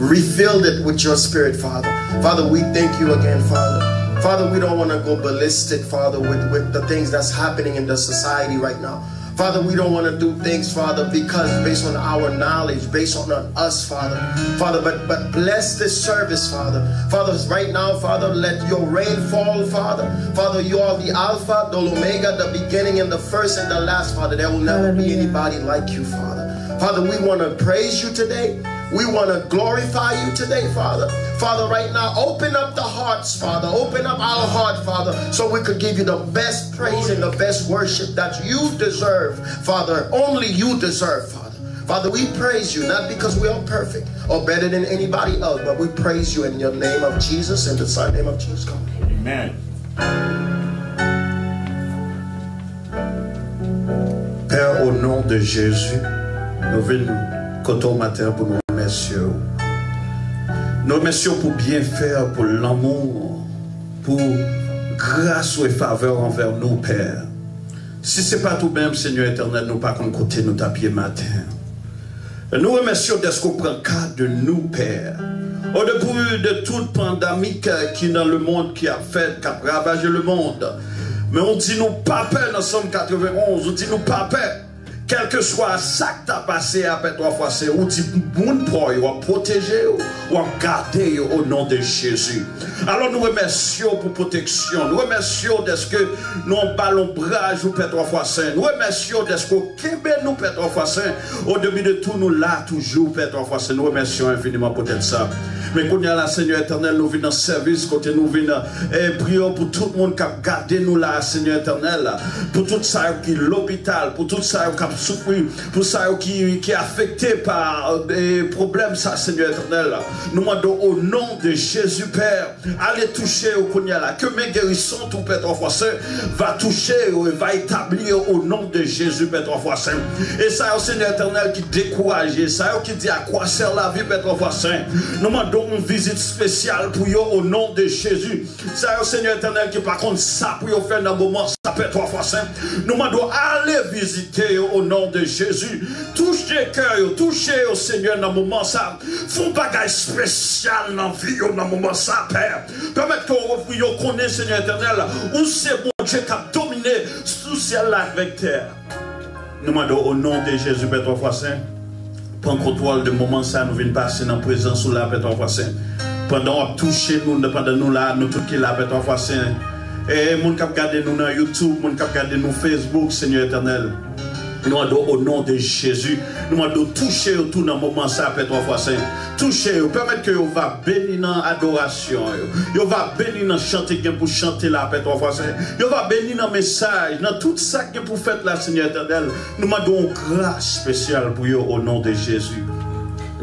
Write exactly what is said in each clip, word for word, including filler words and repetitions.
Refill it with your spirit, Father. Father, we thank you again, Father. Father, we don't want to go ballistic, Father, with, with the things that's happening in the society right now. Father, we don't want to do things, Father, because based on our knowledge, based on us, Father. Father, but, but bless this service, Father. Father, right now, Father, let your rain fall, Father. Father, you are the Alpha, the Omega, the beginning and the first and the last, Father. There will never be anybody like you, Father. Father, we want to praise you today. We want to glorify you today, Father. Father, right now, open up the hearts, Father. Open up our heart, Father, so we could give you the best praise and the best worship that you deserve, Father. Only you deserve, Father. Father, we praise you, not because we are perfect or better than anybody else, but we praise you in your name of Jesus, in the Son name of Jesus. Come. Amen. Pè, o non de Jezi, nou vin kote w maten an pou nou remèsye w. Nou remèsye w pou byenfè w, pou lanmou w, pou gras ou e favè w anvè nou, Pè. Si se pa t ou menm, Senyè Etènèl, nou pa konn kote nou t ap ye maten an. Nou remèsye w dèske w pran ka de nou, Pè. Au début de tout pandémie ki nan lemond ki ap fèt, k ap ravaje lemond. Men ou di nou pa pè nan Sòm katrevenn onz, ou di nou pa pè. Kèlkeswa sa k ta pase a, Pè twa fwa sen, ou di moun pa w yo ap pwoteje yo, w ap gade yo o non de Jezi. Alò, nou remèsye w pou pwoteksyon. Nou remèsye w dèske nou anba lonbraj ou, Pè twa fwa sen. Nou remèsye w dèske w kenbe nou, Pè twa fwa sen. Au début de tout, nou la toujou, Pè twa fwa sen. Nou remèsye w enfiniman poutèt sa. Men kounye a la, Senyè Etènèl, nou vin nan sèvis kote nou vin, eh, priye w pou tout moun k ap gade nou la, Senyè Etènèl. Pou tout sa yo ki lopital, pou tout sa yo k ap soufri, pou sa yo ki, ki afekte pa, eh, pwoblèm sa, Senyè Etènèl. Nou mande w o non de Jezi, Pè. Ale touche yo kounye a la. Ke men gerison tou, Pè twa fwa sen, va touche yo e va etabli yo o non de Jezi, Pè twa fwa sen. E sa yo, Senyè Etènèl, ki dekouraje, sa yo ki di à quoi sert la vie, Pè twa fwa sen, nou mande w yon vizit espesyal pou yo o non de Jezi. Sa yo, Senyè Etènèl, ki pa konn sa pou yo fè nan moman sa, Pè twa fwa sen, nou mande w ale vizite yo o non de Jezi. Touche kè yo, touche yo, Senyè, nan moman sa. Fè yon bagay espesyal nan vi yo nan moman sa, Pè. Pèmèt ke yo, yo konnen, Senyè Etènèl, ou se Bondye k ap domine sou syèl la avèk tè a. Nou mande w o non de Jezi, Pè twa fwa sen, pran kontwòl de moman sa nou vin pase nan prezans ou la, Pè twa fwa sen. Pandan w ap touche nou, pandan nou la, nou tout ki la, Pè twa fwa sen. E moun k ap gade nou nan YouTube, moun k ap gade nou Facebook, Senyè Etènèl. Nou mande w o non de Jezi. Nou mande w touche yo tou nan moman sa, Pè twa fwa sen. Touche yo. Pèmèt ke yo va beni nan adorasyon yo. Yo va beni nan chante gen pou chante la, Pè twa fwa sen. Yo va beni nan mesaj, nan tout sa k gen pou fèt la, Senyè Etènèl. Nou mande w yon gras espesyal pou yo o non de Jezi.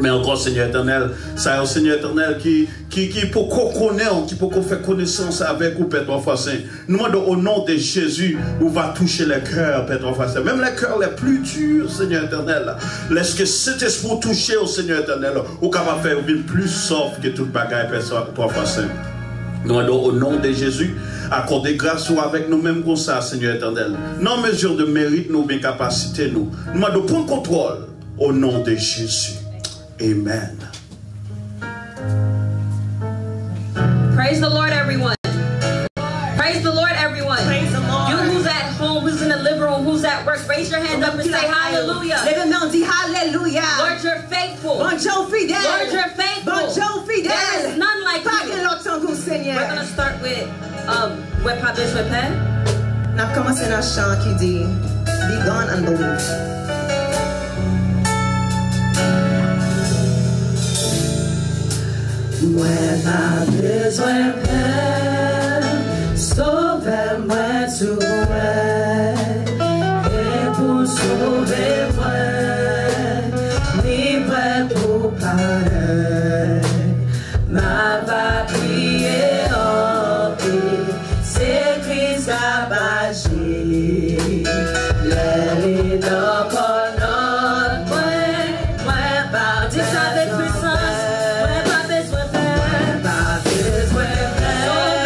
Men ankò, Senyè Etènèl, sa yo, Senyè Etènèl, ki, ki, ki poko konnen w, ki poko fè konesans avèk ou, Pè twa fwa sen. Nou mande w o non de Jezi, ou va touche les cœurs, Pè twa fwa sen. Menm les cœurs les plus durs, Senyè Etènèl. Lèske Sentespri w touche yo, Senyè Etènèl, ou kapab fè yo vin pli sòf ke tout bagay, Pè twa fwa sen. Nou mande w o non de Jezi, akòde gras ou avèk nou menm konsa, Senyè Etènèl. Nan mezi de merit nou oubyen kapasite nou. Nou mande w pran kontwòl o non de Jezi. Amen. Praise the Lord, everyone. Praise the Lord, everyone. Praise the Lord. You who's at home, who's in the living room, who's at work, raise your hand up and say hallelujah. Leve men w, di hallelujah. Lord, you're faithful. Bondye w fidèl. Lord, you're faithful. Bondye w fidèl. There is none like you. Pa gen lòt tankou w, Senyè. We're gonna start with, um, Mwen pa bezwen pè. N ap kòmanse nan chan ki di, Be gone and believe. Mwen pa bezwen pè, Sovè mwen tou prè, e pou sove mwen, li prè pou pale. M ap priye anpil, se Kris k ap aji. Lè li nan kònòt mwen, mwen pa bezwen pè. Di sa avèk pisans, mwen pa bezwen pè. Mwen pa bezwen pè.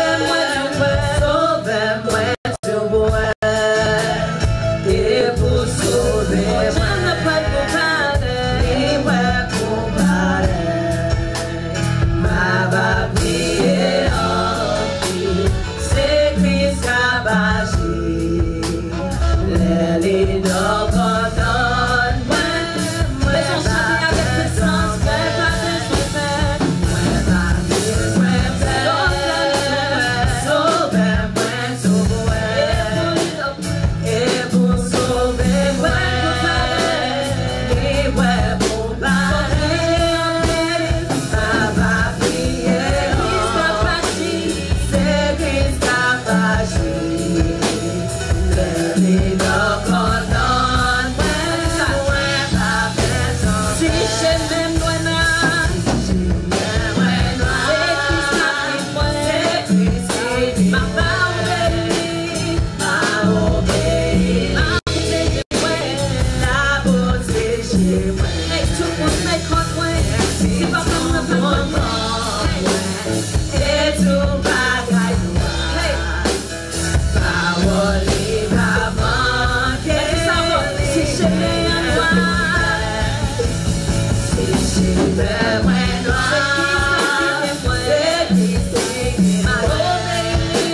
Mwen nwa, se Kris ki gide mwen. M a obeyi li,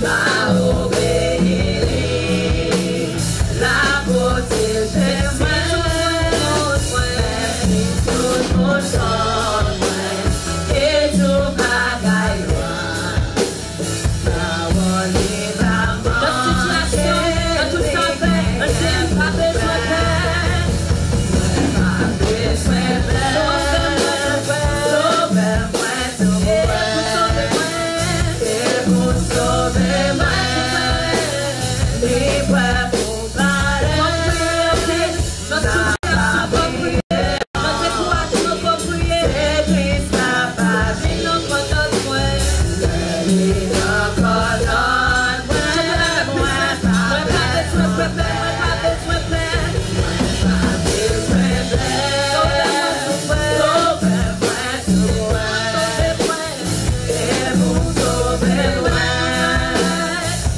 m a obeyi li. L a pwoteje mwen, menm si tout moun kont mwen, e tout bagay mwen. Nan sitiyasyon, nan tout sa fè, Bondye m pa bezwen pè. Mwen pa bezwen pè. Sovè mwen, sovè mwen, sovè mwen. E pou sove mwen. E pou sove mwen. Li prè pou batay. Konn priye, ok? Nan sitiyasyon, konn priye. Nan dekourajman, konn priye. Se Kris k ap aji. Vin nan kòdòt mwen. Lè li nan kòdòt mwen, mwen pa pè. Mwen pa bezwen pè, mwen pa bezwen pè. Mwen pa bezwen pè. Sovè mwen, sovè mwen, sovè mwen, sovè mwen. E pou sove mwen.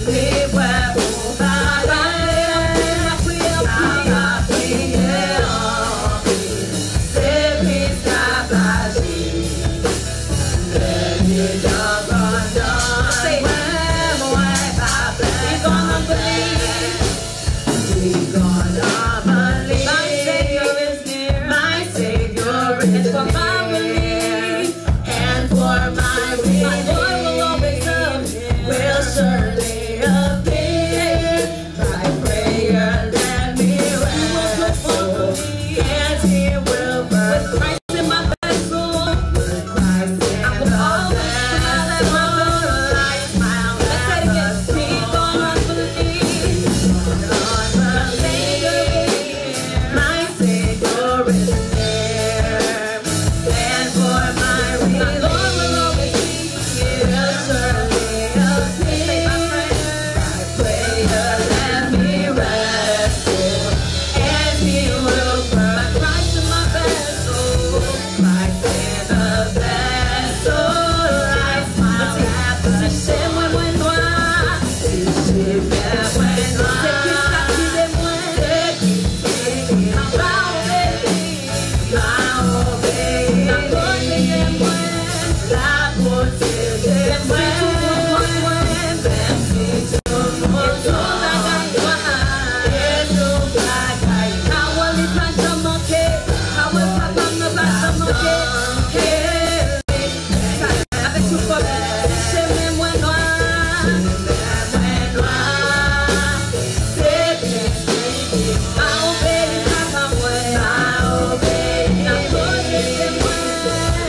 Li prè pou batay. Sa pa priye anpil. Se Kris k ap aji. Lè li nan kòdòt mwen, mwen pa pè. He gonna believe. He gonna believe. My Savior is near. My Savior is near. And for my relief. And for my relief. My Lord will always love me. Will surely appear. By prayer, let me wrestle. He will perform for me. And he will perform. With Christ in my vessel. With Christ in my vessel. I will always smile at my Lord. Let's say it again. He gonna believe. He gonna believe. My Savior is near. And for my relief, He will surely appear. By prayer, let me wrestle, and He will provide. Christ in my vessel, Christ in the vessel, I smile at the Lord. Mwen nwa. Se Kris k ap gide mwen. Se Kris k ap gide mwen. M a obeyi. M a obeyi. L ap pwoteje mwen. L ap pwoteje mwen. Menm si tout moun kont mwen. E tout bagay nwa. E tout bagay. Pawòl li pa janm manke. Pawòl papa m nan pa janm manke. Avèk tout fòs, se chemen mwen nwa. Chemen mwen nwa. Se Kris ki gide mwen. M a obeyi papa mwen. M a obeyi. L ap pwoteje mwen.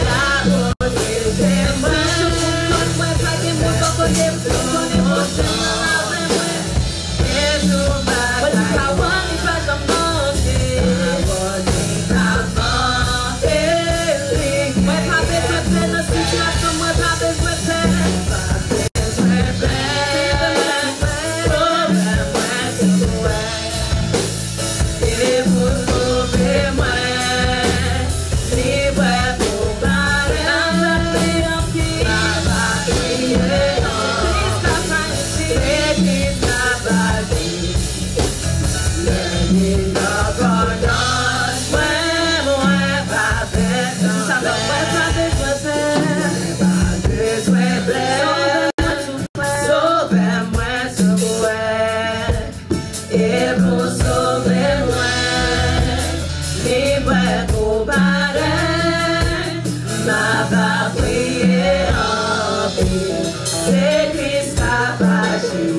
L ap pwoteje mwen. Menm si tout moun kont mwen, pa gen moun poko dekouraje, Bondye mwen avèk mwen. Bondye pawòl li pa janm manke. Mwen pa bezwen pè nan sitiyasyon, mwen pa bezwen pè. Li pou sove mwen. Li prè pou batay. M a pa kriye anpil. Se Kris k ap aji. Se Kris k ap aji. Lè li nan kòdòt mwen, mwen pa pè. Sa fè mwen pa bezwen pè. Mwen pa bezwen pè. Sove mwen, sove mwen. E pou sove mwen, li prè pou batay. M a pa kriye anpil, se Kris k ap aji.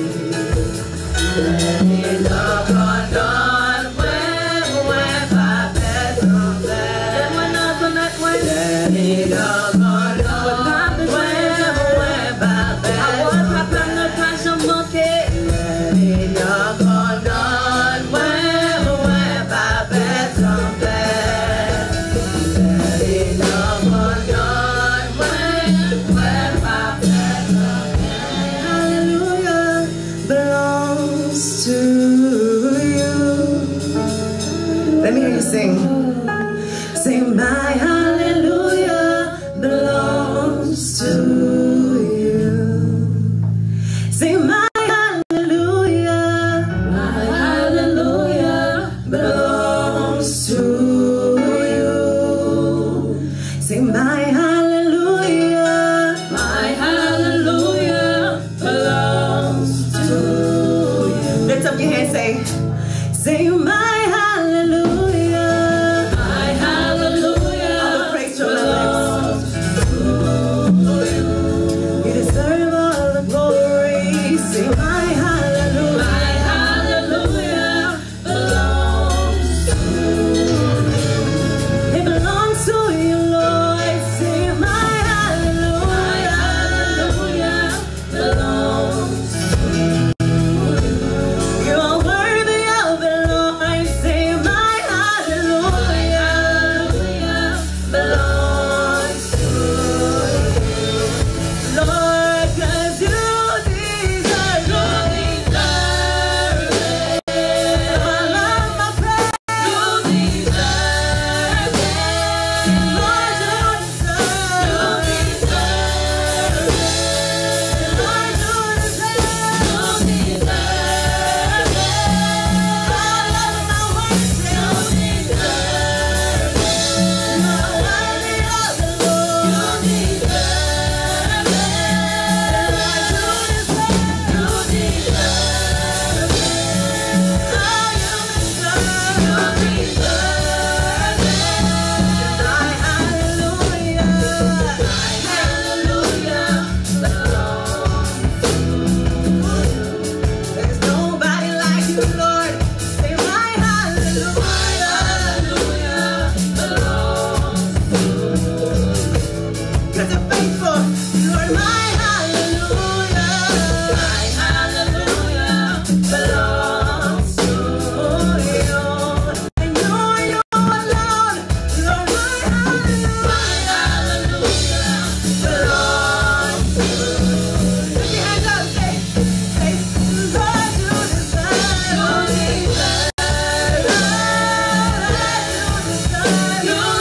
Lè li nan kòdòt mwen, mwen pa pè anpil. Lè mwen nan kòdòt mwen, lè li nan kòdòt mwen, mwen pa pè. Pawòl papa m nan pa janm manke. Lè li nan kòdòt mwen, mwen pa pè anpil. Lè li nan kòdòt mwen, mwen pa pè anpil. Hallelujah belongs to you. Let me hear you sing. Sing, my hallelujah belongs Sing my hallelujah. My hallelujah belongs to you. Lift up your hands, say, sing my hallelujah. My hallelujah. All the praise from my lips. You deserve all the glory. Sing my hallelujah. My hallelujah belongs to you. It belongs to you, Lord. Sing my hallelujah. My hallelujah belongs to you. You are worthy of it, Lord. Sing my hallelujah. My hallelujah belongs to you. Lord, 'cause you deserve it. You deserve it. All of my praise. You deserve it. Lord, you deserve it. You deserve it. Lord, you deserve it. You deserve it. All of my worship. You deserve it. You are worthy of it, Lord. You deserve it. Lord, you deserve it. You deserve it. Oh, you deserve it. You deserve it. My hallelujah. My hallelujah belongs to you. There's nobody like you, Lord. Say, my hallelujah. My hallelujah belongs to you. 'Cause you're faithful, Lord, my hallelujah. My hallelujah belongs to you. And you, you alone, Lord, my hallelujah. My hallelujah belongs to you. Lift your hands up, say, say, Lord, you deserve it. You deserve it. Lord, you deserve it. You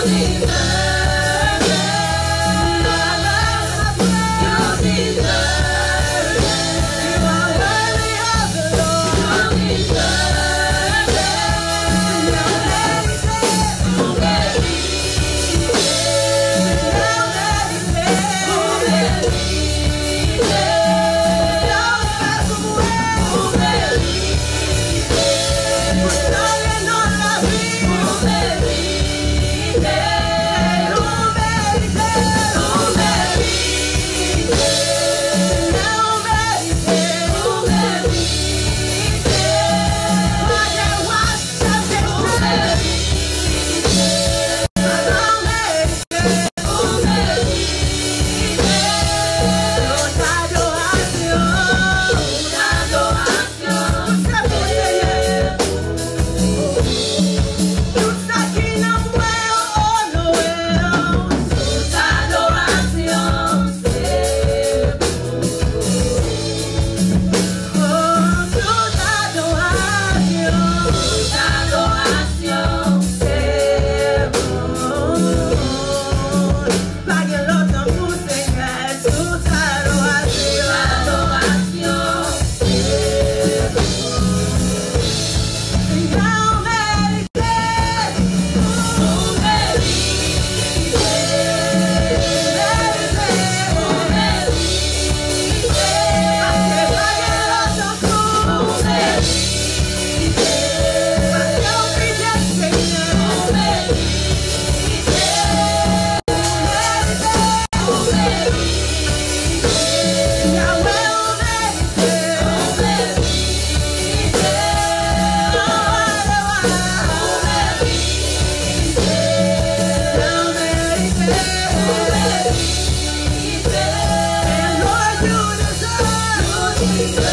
deserve it.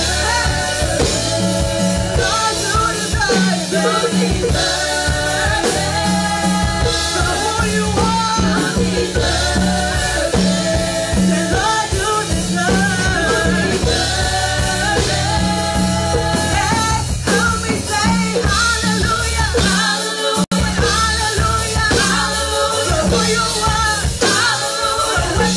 Lord, you deserve it. You are worthy of it, Lord. You deserve it. You deserve it.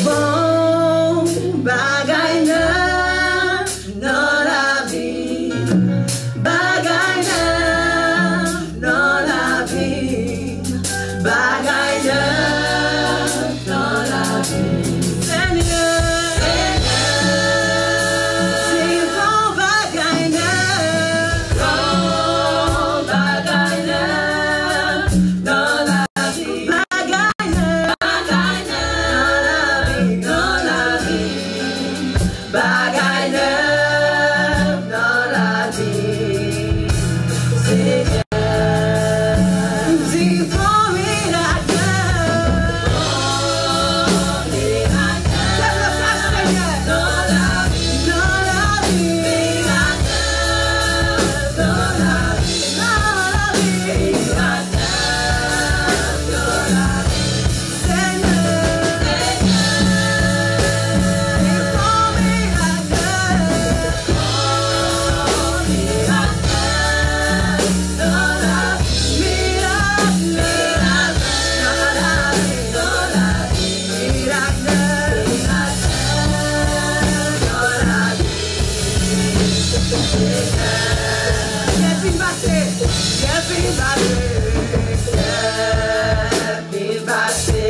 Bon bagay nan, nan lavi. Bagay nan, nan lavi. Bagay nan, nan lavi. Senyè, Senyè, se bon bagay nan, bon bagay nan, nan lavi. Bagay nan, bagay nan, nan lavi, nan lavi. Bagay nèf nan lavi, Senyè. Di fò mirak nèf. Fò mirak nèf. Fè l pase, Senyè. Nan lavi, nan lavi. Mirak nèf nan lavi, nan lavi. Mirak nèf nan lavi. Vin pase,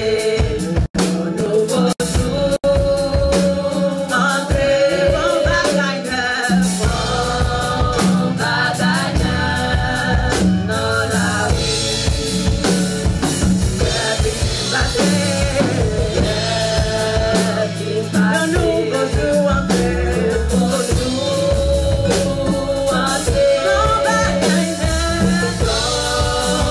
yon nouvo jou antre. Bon bagay nèf, bon bagay nèf nan lavi. Vin pase, vin pase. Yon nouvo jou antre. Nouvo jou antre. Bon bagay nèf. Bon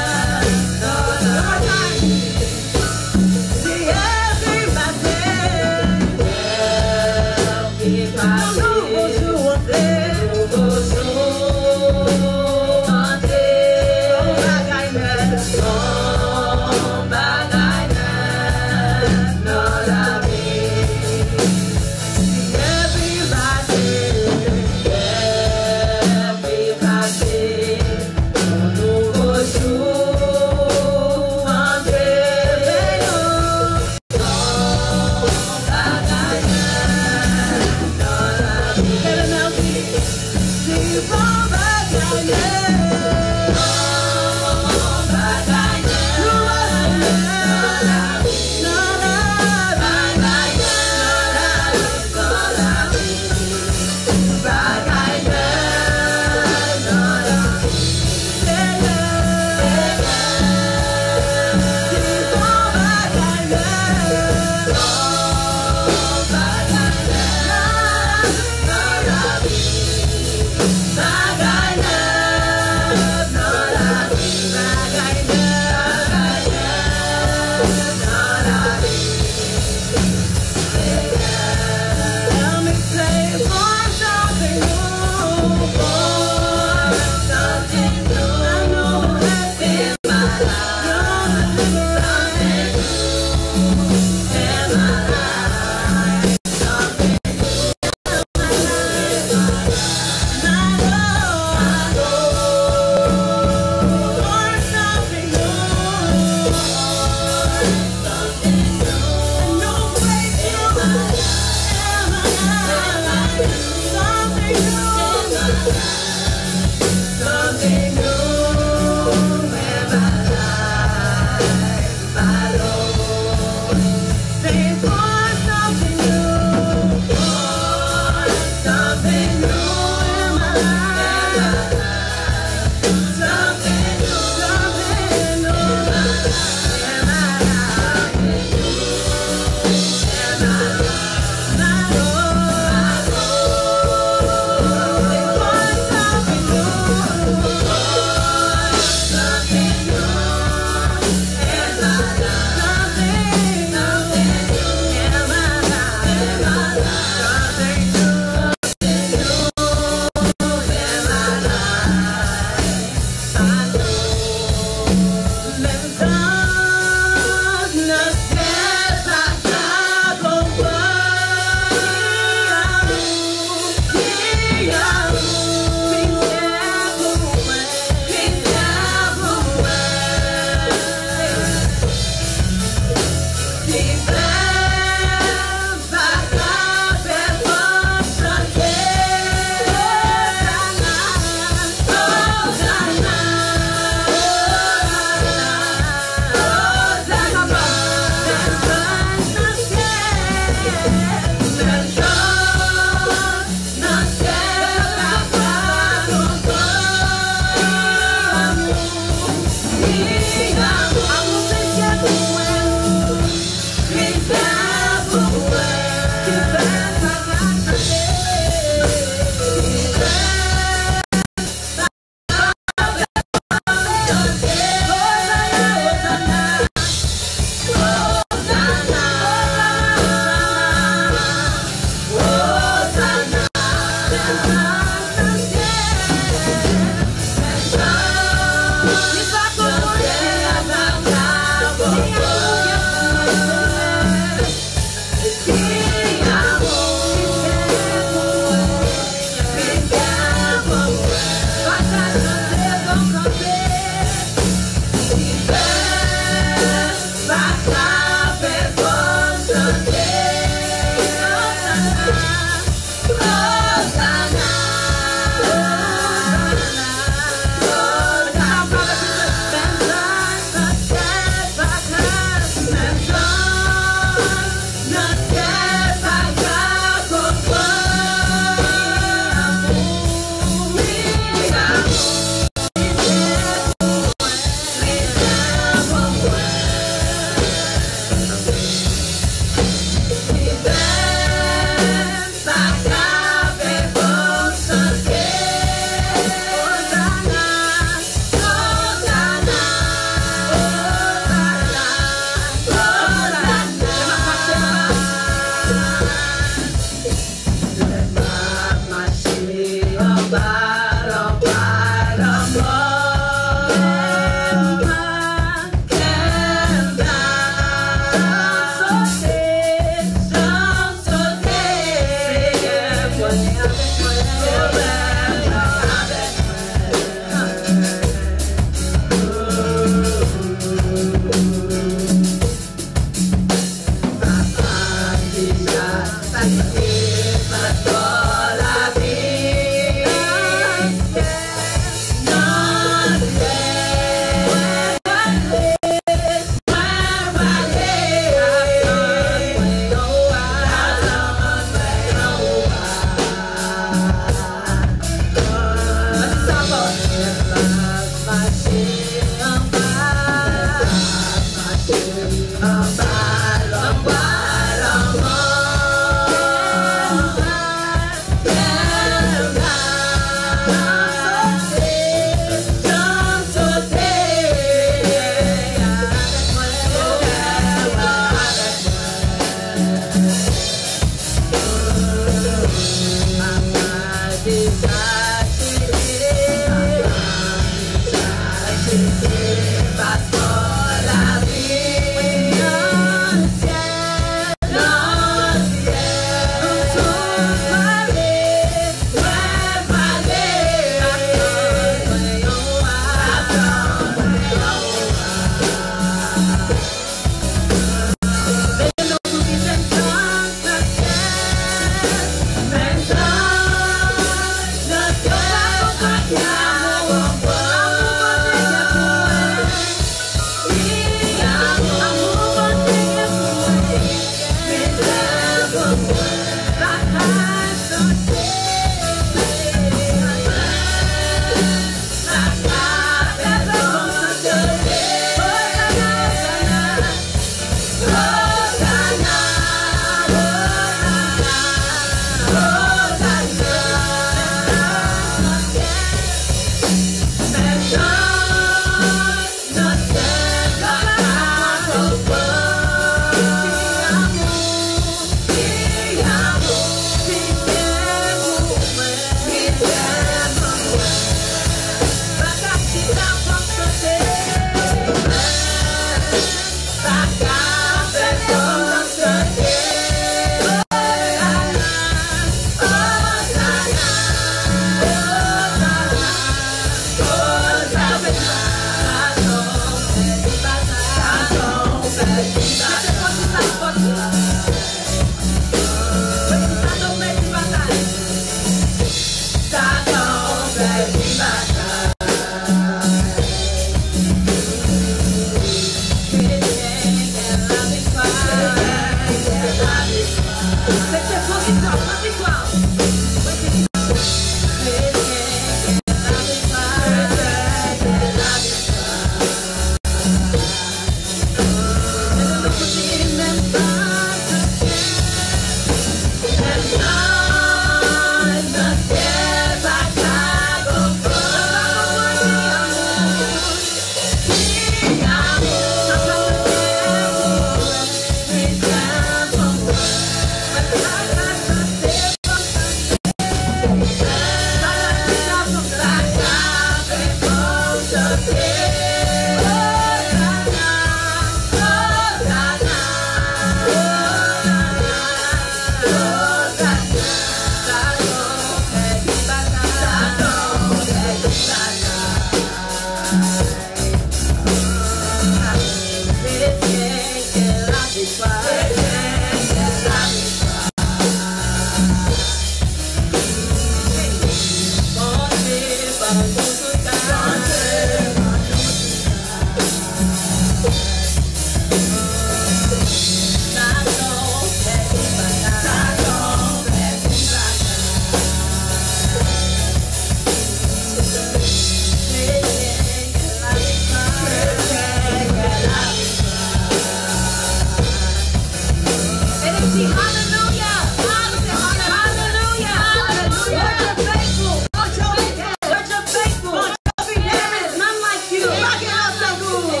Energy, hallelujah, hallelujah, hallelujah, hallelujah. Lord, you're faithful, Lord, you're faithful, Lord, you're faithful. Lord, you're faithful. There is none like you. Rock it out, Sangoon.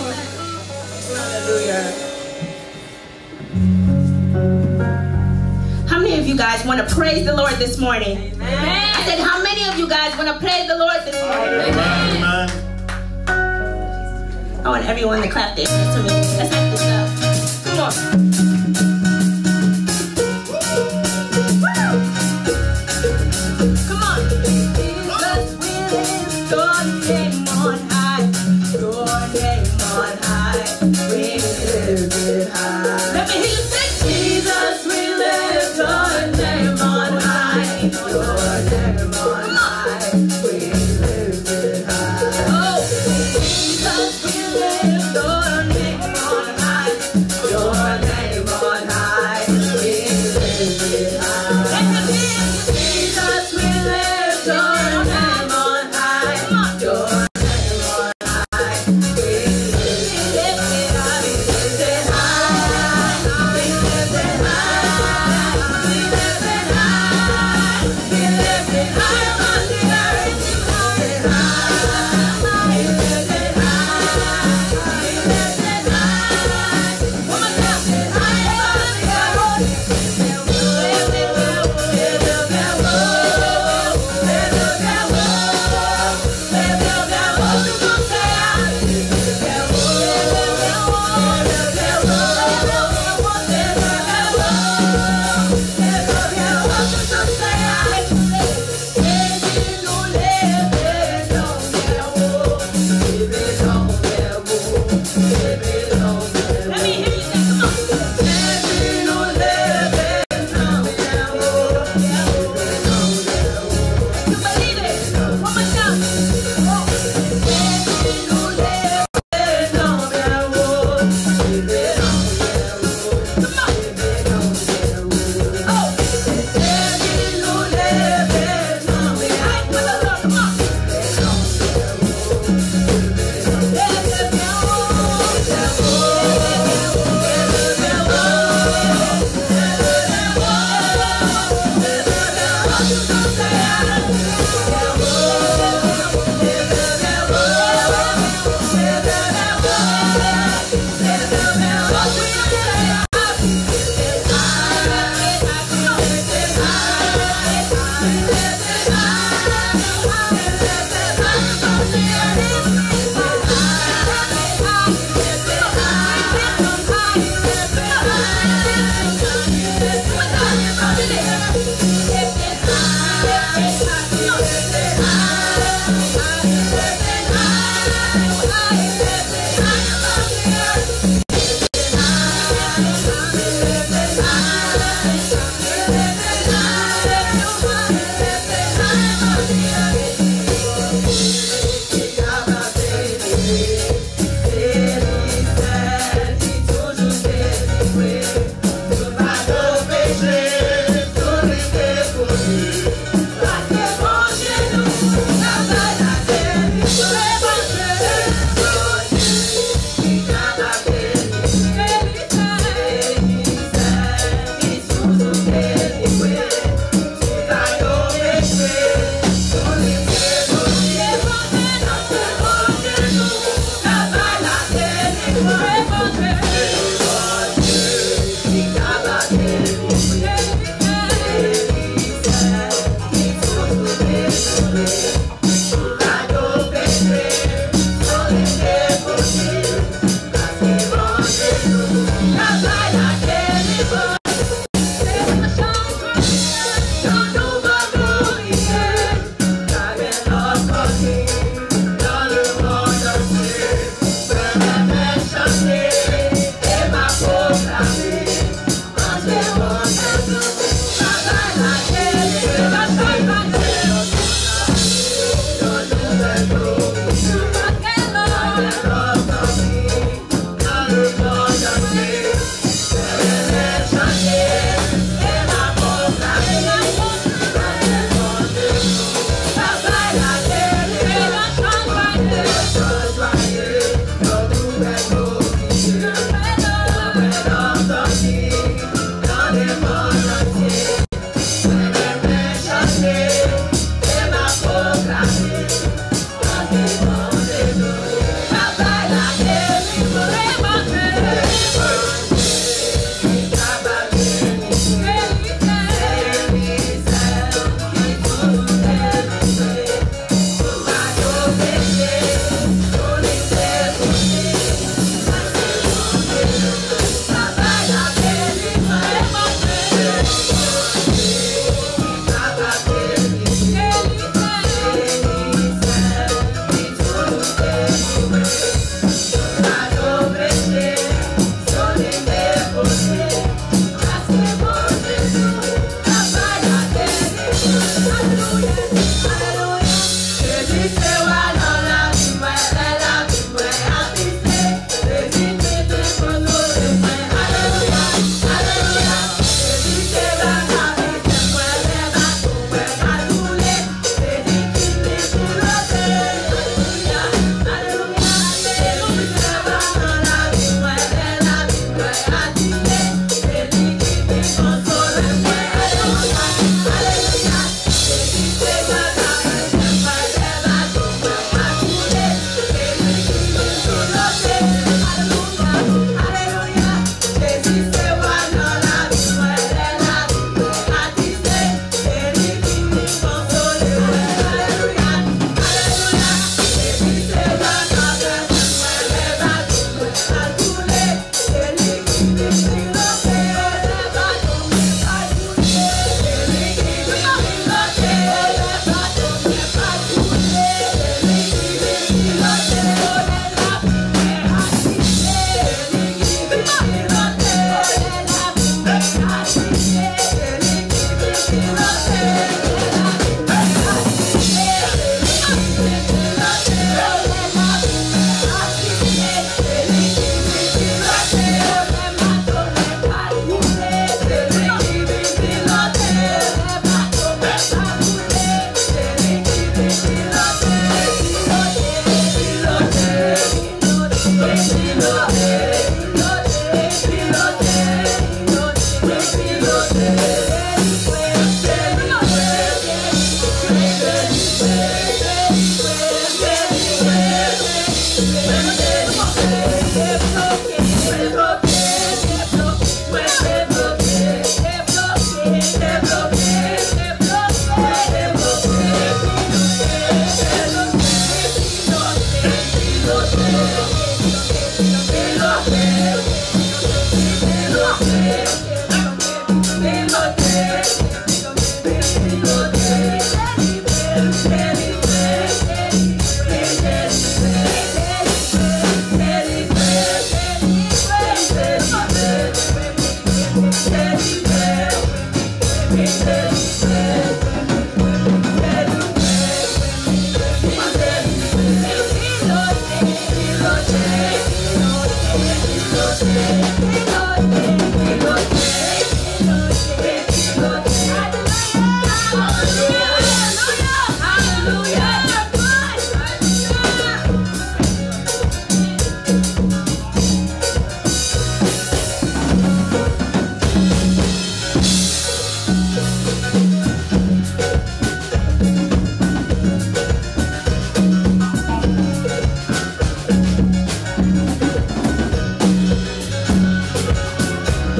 Hallelujah. How many of you guys want to praise the Lord this morning? Amen. I said, how many of you guys want to praise the Lord this morning? Amen. I want everyone to clap their hands for me. Let's act this up. Come on. Come on. Jesus, we lift your name on high. Your name on high. We lift it high. Let me hear you say, Jesus, we lift your name.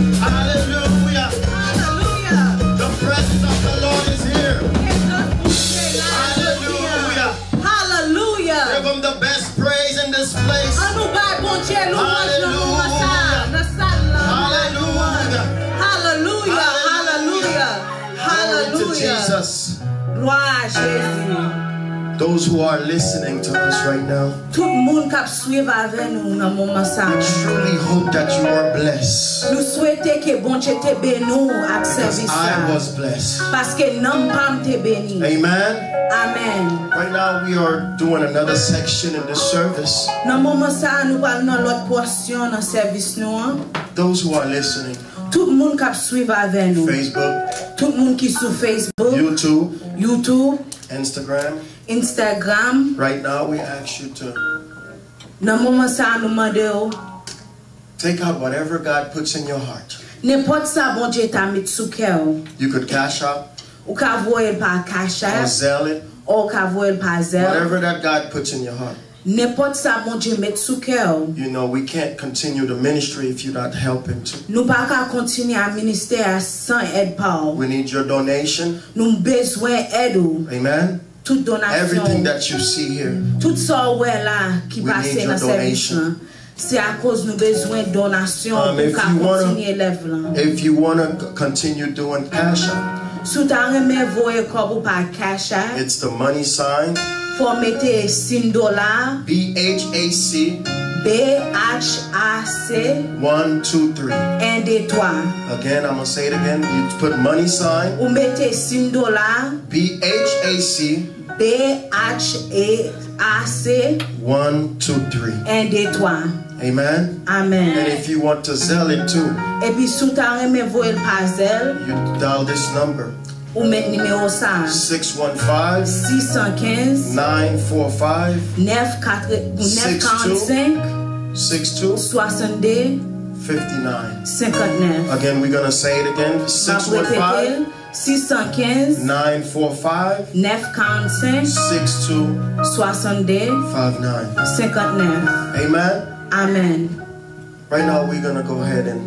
Hallelujah. Hallelujah. The presence of the Lord is here. Prezans Bondye la. Hallelujah. Hallelujah. Give him the best praise in this place. Ann nou bay Bondye lwanj nan moman sa a, nan sal la. Hallelujah. Hallelujah. Hallelujah. Hallelujah. Glory to Jesus. Glwa a Jezi. Those who are listening to us right now, Tout moun k ap swiv avè nou nan moman sa a. Truly hope that you are blessed. Nou swete ke Bondye te beni w ak sèvis sa a. Because I was blessed. Paske nanm pa m te beni. Amen. Amèn. Right now we are doing another section in this service. Nan moman sa a, nou pral nan lòt pòsyon nan sèvis nou an. Those who are listening, Tout moun k ap swiv avè nou. Facebook, Tout moun ki sou Facebook, YouTube, YouTube, Instagram. Instagram. Right now, we ask you to Nan moman sa a, nou mande w take out whatever God puts in your heart. Nenpòt sa Bondye ta met sou kè w. You could Cash App, Ou ka voye l pa Cash App, or Zelle it, ou ka voye l pa Zelle, whatever that God puts in your heart. Nenpòt sa Bondye met sou kè w. You know, we can't continue the ministry if you're not helping too. Nou pa ka kontinye a ministè a san èd pa w. We need your donation. Nou bezwen èd ou. Amen. Tout donasyon. Everything that you see here, Tout sa w wè la ki pase nan sèvis lan, se akoz nou bezwen donasyon pou ka kontinye lèv lan. If you wanna c- continue doing Cash App, Si w ta renmen voye kòb ou pa Cash App, it's the money sign, fò w mete siy dola, B H A C, B H A C, one two three. En, de, twa. Again, I'm gonna say it again. You put money sign, Ou mete siy dola, B H A C, B H A C, one two three. En, de, twa. Amen. Amèn. And if you want to Zelle it too, Epi si w ta renmen voye l pa Zelle, you dial this number, ou met nimewo sa a, six one five, six cent quinze, nine four five, nèf katren, nèf karannsenk, six two, swasanndde, fifty-nine. Senkantnèf. Again, we're gonna say it again. M ap repete l. Six one five, six cent quinze, nine four five, nèf karannsenk, six two, swasanndde, five nine. Senkantnèf. Amen. Amèn. Right now, we're gonna go ahead and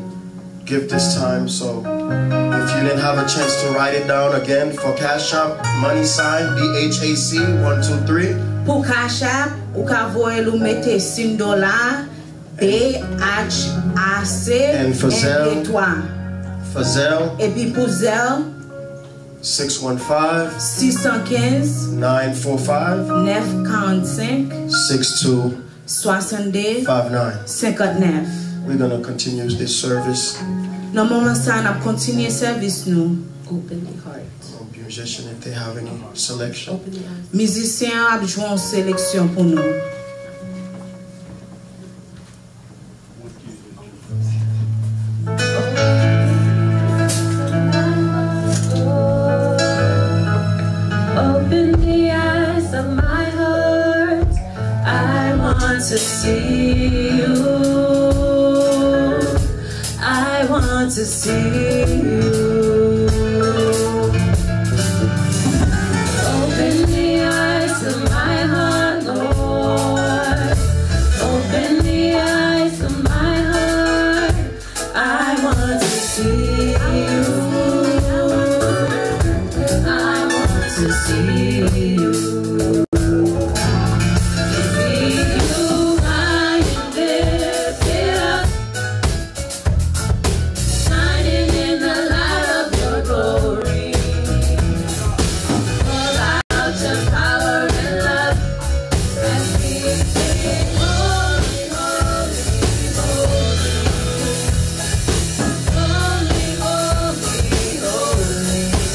give this time. So, if you didn't have a chance to write it down again, for Cash App, money sign, B H A C, one two three. Pou Cash App, ou ka voye l ou mete siy dola, B H A C, And for Zelle, en, de, twa. For Zelle, Epi pou Zelle, six one five, six cent quinze, nine four five, nèf karannsenk, six two, swasanndde, five nine. Senkantnèf. We're gonna continue this service. Nan moman sa a, n ap kontinye sèvis nou. Open the heart. Musician, if they have any selection. Open the heart. Mizisyen an ap jwe yon seleksyon pou nou. Open the eyes of my heart. I want to see you. I want to see you. Open the eyes of my heart, Lord. Open the eyes of my heart. I want to see you. I want to see you. See you high and lifted up, shining in the light of your glory. Pour out your power and love as we sing, holy, holy, holy. Holy, holy, holy, holy.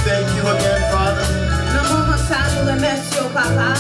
Thank you again, Father. Nan moman sa, nou remèsye w, Papa.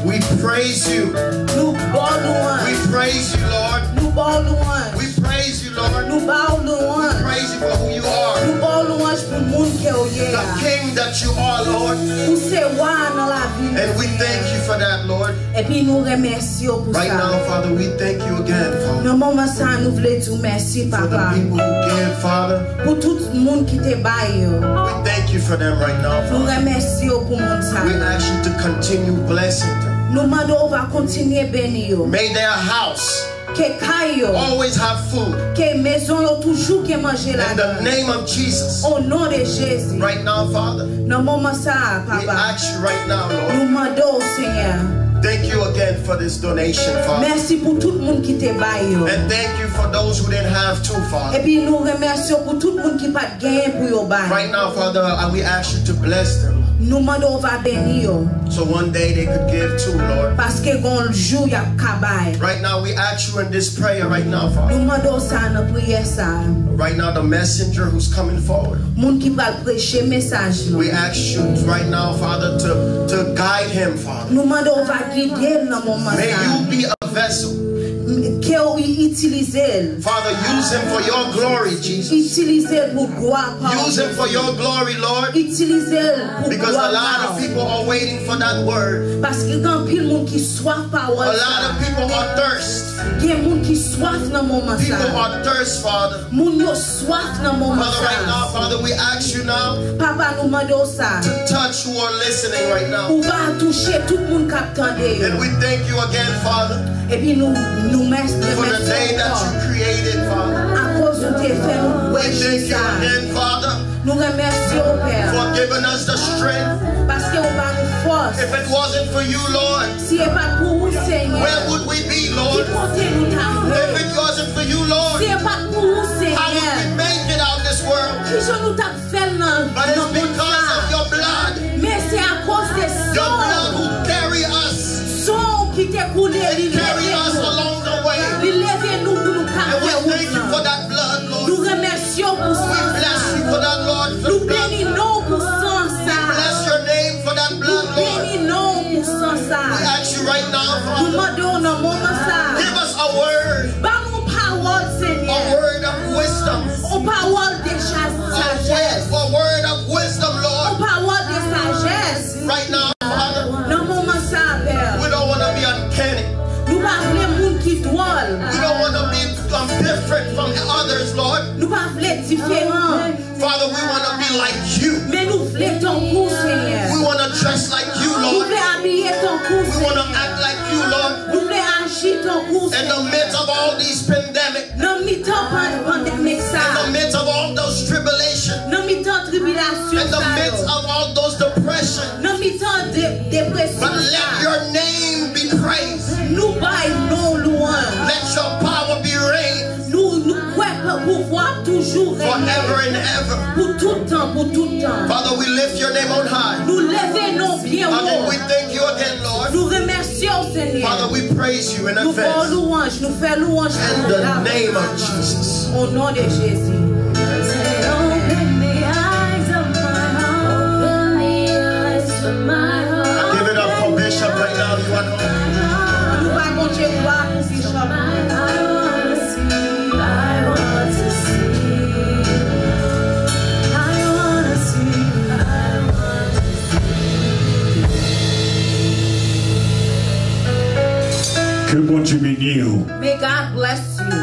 We praise you. Nou ba w louanj. We praise you, Lord. Nou ba w louanj. We praise you, Lord. Nou ba w louanj. We praise you for who you are. Nou ba w louanj pou moun ke w ye a. The king that you are, Lord. Ou se wa nan lavi nou, Senyè. And we thank you for that, Lord. Epi nou remèsye w pou sa. Right now, Father, we thank you again, Father. Nan moman sa, nou vle di w mèsi, Papa. For the people who give, Father. Pou tout moun ki te bay yo. We thank you for them right now, Father. Nou remèsye w pou moun sa yo. We ask you to continue blessing them. Nou mande w va kontinye beni yo. May their house Ke kay yo. Always have food. Ke mezon yo toujou gen manje ladan. In the name of Jesus. O non de Jezi. Right now, Father. Nan moman sa a, Papa. We ask you right now, Lord. Nou mande w, Senyè. Thank you again for this donation, Father. Mèsi pou tout moun ki te bay yo. And thank you for those who didn't have too, Father. Epi nou remèsye w pou tout moun ki pa t genyen pou yo bay. Right now, Father, uh, we ask you to bless them. Nou mande w va beni yo. So one day they could give too, Lord. Paske gon jou y ap ka bay. Right now, we ask you in this prayer right now, Father. Nou mande w sa nan priyè sa a. Right now, the messenger who's coming forward. Moun ki pral preche mesaj nou. We ask you right now, Father, to, to guide him, Father. Nou mande w va gide l nan moman sa a. May you be a vessel. Ke w itilize l. Father, use him for your glory, Jesus. Itilize l pou glwa pa w. Use him for your glory, Lord. Itilize l pou glwa pa w. Because a lot of people are waiting for that word. Paske gen anpil moun ki swaf pawòl sa. A lot of people are thirst. Gen moun ki swaf nan moman sa. People are thirst, Father. Moun yo swaf nan moman sa. Father, right now, Father, we ask you now. Papa, nou mande w sa. To touch who are listening right now. Ou va touche tout moun k ap tande yo. And we thank you again, Father. Epi nou, nou mès-, remèsye w ankò. For the day that you created, Father. Akoz ou te fè nou wè jou sa. We thank you again, Father. Nou remèsye w, Pè. For giving us the strength. Paske ou ba nou fòs. If it wasn't for you, Lord, si e pa t pou ou, Senyè, where would we be, Lord? Ki kote nou t ap ye? If it wasn't for you, Lord, si e pa t pou ou, Senyè, how would we make it out this world? Kijan nou t ap fè l nan, nan mond sa? But it's because of your blood. Men se akoz de san w. Your blood who carry us. San w ki te koule, li leve nou. It carry us along the way. Li leve nou pou nou ka fè wout lan. And we thank you for that blood, Lord. Nou remèsye w pou san sa. We bless you for that, Lord, for the blood. Nou beni non w pou san sa. We bless your name for that blood, Lord. Nou beni non w pou san sa. We ask you right now, Father. Nou mande w nan moman sa. Give us a word. Ba nou pawòl, Senyè. A word of wisdom. Yon pawòl de chas-, sajès. A word, a word of wisdom, Lord. Yon pawòl de sajès. Right now, Father. Nan moman sa a, Pè. We don't wanna be uncanny. Nou pa vle moun ki dwòl. We don't wanna be, um, different from others, Lord. Nou pa vle diferan. Father, we wanna be like you. Men nou vle tankou w, Senyè. We wanna dress like you, Lord. Nou vle abiye tankou w, Senyè. We wanna act like you, Lord. Nou vle aji tankou w, Senyè. In the midst of all these pandemic, nan mitan pan-, pandemik sa a. In the midst of all those tribulations, nan mitan tribilasyon sa yo. In the midst of all those depression, nan mitan de-, depresyon sa a. But let your name be praised. Nou bay non w lwanj. Let your power be reigned. Nou, nou kwè ke pouvwa ap toujou renye. Forever and ever. Pou tout tan, pou tout tan. Father, we lift your name on high. Nou leve non w byen wo. Father, we thank you again, Lord. Nou remèsye w, Senyè. Father, we praise you in advance. Nou ba w lwanj, nou fè lwanj pou w. In the name of Jesus. O non de Jezi. Open the eyes of my heart. Open the eyes of my heart. Give it up for Bishop right now. You are Nou ba Bondye glwa pou Bishop. I wanna see, I want to see, I wanna see, I want to see. Ke Bondye beni w. May God bless you.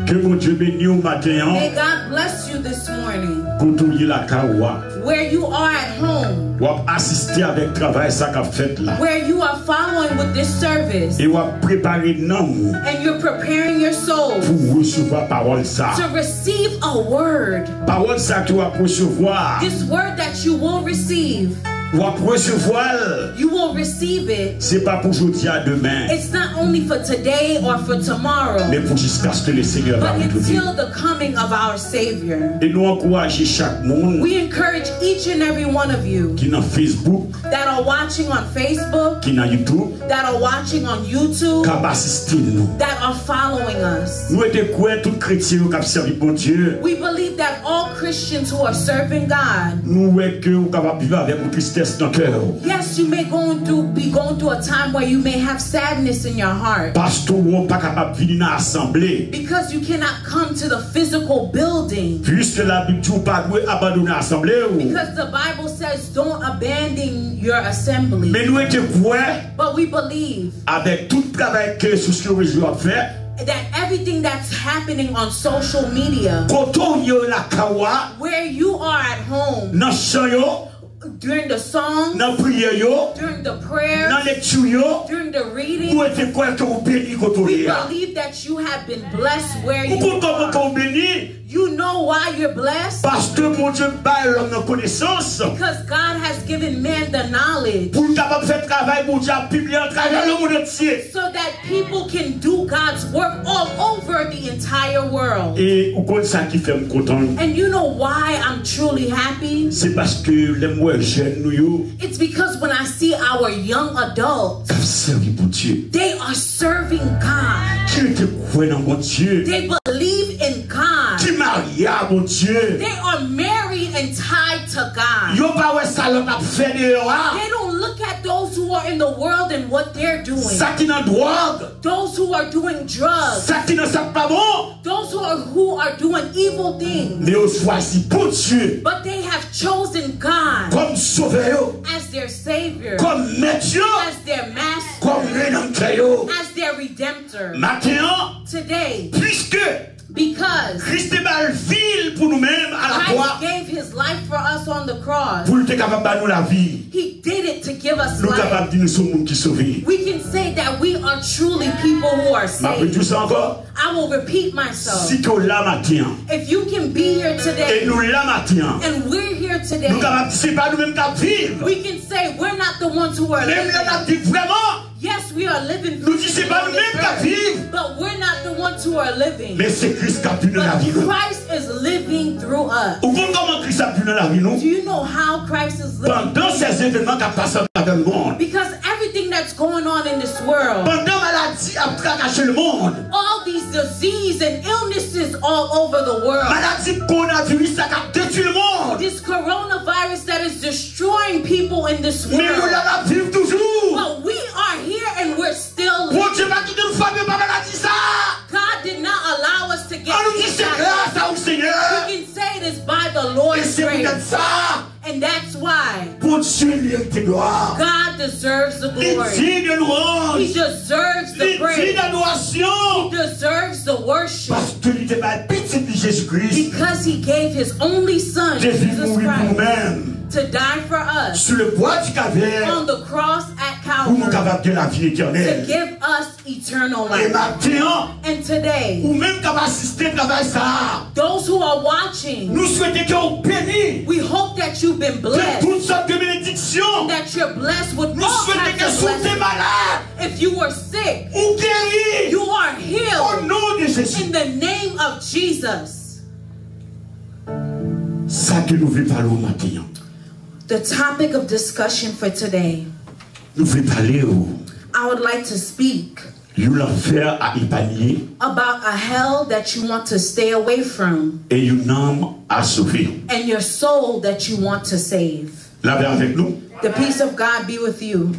Ke Bondye beni w maten an. May God bless you this morning. Kote w ye lakay ou a. Where you are at home. W ap asiste avèk travay sa k ap fèt la. Where you are following with this service. E w ap prepare nanm ou. And you're preparing your soul. Pou resevwa pawòl sa. To receive a word. Pawòl sa ke w ap resevwa. This word that you will receive. W ap resevwa l. You will receive it. Se pa pou jodi a, demen. It's not only for today or for tomorrow, Men pou jiskaske le Senyè va but retourne. Until the coming of our Savior. E nou ankouraje chak moun We encourage each and every one of you ki nan Facebook, that are watching on Facebook, ki nan YouTube, that are watching on YouTube, k ap asiste nou. That are following us. Nou rete kwè tout kretyen yo k ap sèvi Bondye. We believe that all Christians who are serving God, Nou wè ke ou kapab viv avèk yon tristès nan kè w. Yes, you may going through, be going through a time where you may have sadness in your heart. Paske w pa kapab vini nan asanble. Because you cannot come to the physical building. Piske Labib di w pa dwe abandone asanble w. Because the Bible says, "Don't abandon your assembly." Men nou rete kwè But we believe avèk tout travay ke sou rezo yo ap fè, that everything that's happening on social media, kote w ye lakay ou a, where you are at home, nan chan yo, during the song, nan priyè yo, during the prayers, nan lekti yo, during the reading, nou rete kwè ke w beni kote w ye a. We believe that you have been blessed where you are. Ou konn kòman ke w beni? You know why you're blessed? Paske Bondye bay lòm nan konesans. Because God has given man the knowledge. Pou l kapab fè travay Bondye ap pibliye atravè lemonn antye. So that people can do God's work all over the entire world. E ou konn sa ki fè m kontan? And you know why I'm truly happy? Se paske lè m wè jèn nou yo It's because when I see our young adults, k ap sèvi Bondye, they are serving God. Ki rete kwè nan Bondye. They believe in God. Ki marye a Bondye. They are married and tied to God. Yo pa wè sa lòt ap fè deyò a. They don't look at those who are in the world and what they're doing. Sa ki nan dwòg. Those who are doing drugs. Sa ki nan sa k pa bon. Those who are, who are doing evil things. Men yo chwazi Bondye. But they have chosen God. Kòm sovè yo. As their Savior. Kòm mèt yo. As their Master. Kòm redanmtè yo. As their Redemptor. Maten an, today, piske because Kris te bay vi l pou nou menm a lakwa, Christ gave his life for us on the cross. Pou l te kapab ba nou lavi. He did it to give us life. Nou kapab di nou se yon moun ki sove. We can say that we are truly people who are saved. M ap redi w sa ankò. I will repeat myself. Si ke w la maten an, If you can be here today, e nou la maten an, and we're here today, nou kapab di se pa nou menm k ap viv. We can say we're not the ones who are living. Menm lè n ap viv vrèman, Yes, we are living, nou di se pa nou menm k ap viv, but we're not the ones who are living. Men se Kris k ap viv nan lavi nou. But Christ is living through us. Ou konn kòman Kris ap viv nan lavi nou? Do you know how Christ is living? Pandan sèzevenman k ap pase atravè lemonn. Because everything that's going on in this world, pandan maladi ap trakaje lemonn, all these disease and illnesses all over the world, maladi kowonaviris la k ap detwi lemonn, this coronavirus that is destroying people in this world, men nou la n ap viv toujou. But we are here and we're still living. Bondye pa kite nou frape pa maladi sa. God did not allow us to get hit by it. Ann nou di se gras a ou, Senyè. We can say it is by the Lord's grace. E se poutèt sa, And that's why Bondye merite glwa. God deserves the glory. Li digne de louanj. He deserves the praise. Li digne adorasyon. He deserves the worship. Paske li te bay pitit li Jezi Kris. Because he gave his only son, Jesus Christ, te vin mouri pou nou menm, to die for us, sou le bwa di Kalvè, on the cross at Calvary, pou nou kapab gen lavi etènèl, to give us eternal life. E maten an, and today, ou menm k ap asiste travay sa a, those who are watching, nou swete ke w beni, we hope that you've been blessed, de tout sòt de benediksyon, that you're blessed with all kinds of blessings. Nou swete ke si w te malad, if you were sick, ou geri, you are healed, o non de Jezi, in the name of Jesus. Sa ke nou vle pale w maten an, the topic of discussion for today, nou vle pale w, I would like to speak, yon lanfè a epanye, about a hell that you want to stay away from, e yon nanm a sove, and your soul that you want to save. Lapè avèk nou. The peace of God be with you.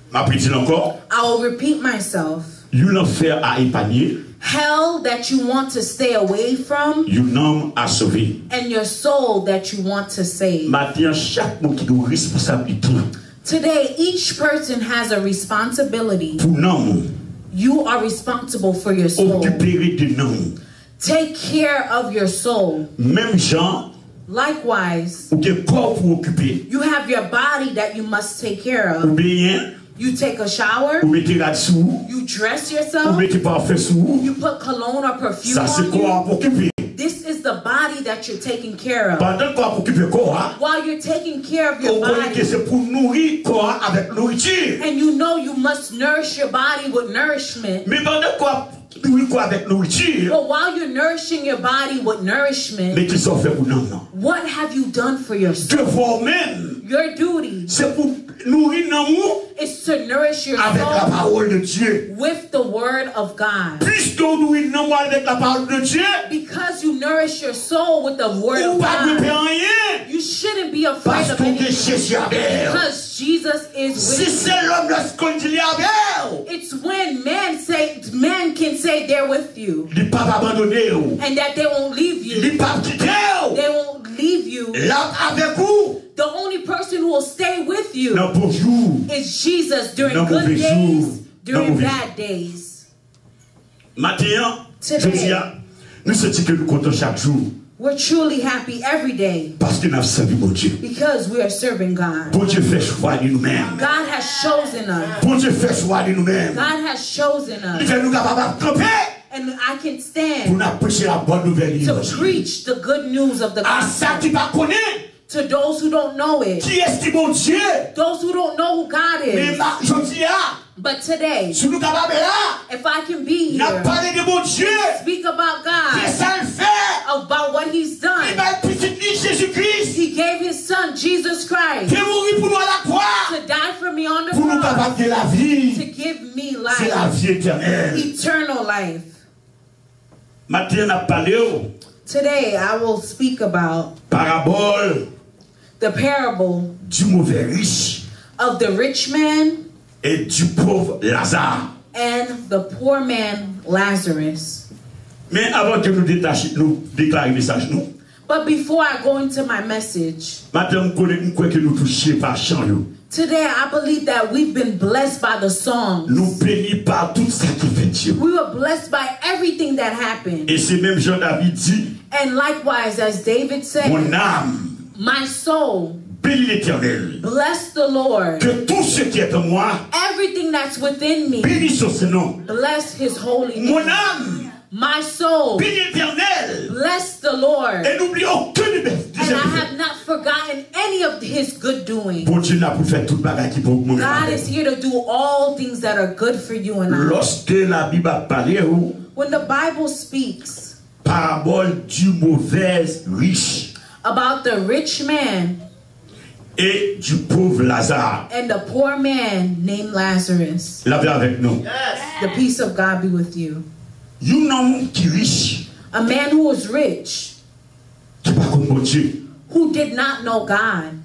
M ap redi l ankò. I will repeat myself. Yon lanfè a epanye. Hell that you want to stay away from, yon nanm a sove, and your soul that you want to save. Maten an, chak moun ki gen yon responsablite. Today, each person has a responsibility. Pou nanm ou. You are responsible for your soul. Okipe de nanm ou. Take care of your soul. Menm jan, likewise, ou gen kò w pou w okipe, you have your body that you must take care of. Ou benyen, you take a shower, ou mete rad sou ou, you dress yourself, ou mete pafen sou ou. You put cologne or perfume on you. Sa se kò a pou okipe. This is the body body that you're taking care of. Pandan kò ap okipe kò a, While you're taking care of ou your konnen ke body, se pou nouri kò a avèk nouriti. And you know you must nourish your body with nourishment. Men pandan kò ap nouri kò avèk nouriti, But while you're nourishing your body with nourishment, men kisa w fè pou nanm nan? What have you done for your soul? Devwa w menm, Your duty se pou nouri nanm ou is to nourish your avèk la soul parole de Dieu. With the word of God. Piske w nouri nanm ou avèk la parole de Dieu, Because you nourish your soul with the word ou of pa dwe pè God, anyen. You shouldn't be afraid of anything. Paske w gen Jezi avè w. Because Jesus is with you. Si se lòm lòske l di li avè w, It's when man say man can say they're with you, li p ap abandone w. And that they won't leave you. Li p ap kite w. They won't leave you. L ap avèk ou. The only person who will stay with you Nan bon jou, is Jesus during good days, during bad days. Maten an, jodi a, nou santi ke nou kontan chak jou. We're truly happy every day Paske n ap sèvi Bondye. Because we are serving God. Bondye fè chwa de nou menm. God has chosen us. Bondye fè chwa de nou menm. God has chosen us. Li fè nou kapab ap kanpe And I can stand pou n ap preche la bonne nouvelle to preach the good news of the gospel. A sa ki pa konnen, To those who don't know it, kiyès ki Bondye? Those who don't know who God is. Men ma, jodi a, But today, si nou kapab la, if I can be here, n ap pale de Bondye, speak about God, de sa l fè, about what He's done. Li bay pitit li Jezi Kris, He gave His Son, Jesus Christ, te mouri pou nou a lakwa, to die for me on the cross, pou nou kapab gen lavi, to give me life, se lavi etènèl. Eternal life. Maten an n ap pale w Today, I will speak about parabòl the parable du mauvais riche of the rich man et du pauvre Lazare. And the poor man Lazarus. Men avan ke nou detache, nou deklare mesaj nou, But before I go into my message, maten an, m konnen, m kwè ke nou touche pa chan yo. Today, I believe that we've been blessed by the songs. Nou beni pa tout sa ki fèt yo. We were blessed by everything that happened. E se menm jan David di, And likewise, as David said, Mon âme, My soul, bénis l'Éternel. Bless the Lord. Que tout ce qui est en moi, Everything that's within me, bénisse son Saint nom. Bless His holy name. Mon âme, My soul, bénis l'Éternel. Bless the Lord. Et n'oublie aucune de ses bienfaits. And I have not forgotten any of His good doing. Bondye la pou fè tout bagay ki bon pou mwen. God is here to do all things that are good for you and I. Lòske Labib ap pale ou, When the Bible speaks parabòl du mauvais riche, about the rich man et du pauvre Lazare, and the poor man named Lazarus, lapè avèk nou. The peace of God be with you. Yon nonm ki rich, A man who was rich, ki pa konn Bondye. Who did not know God.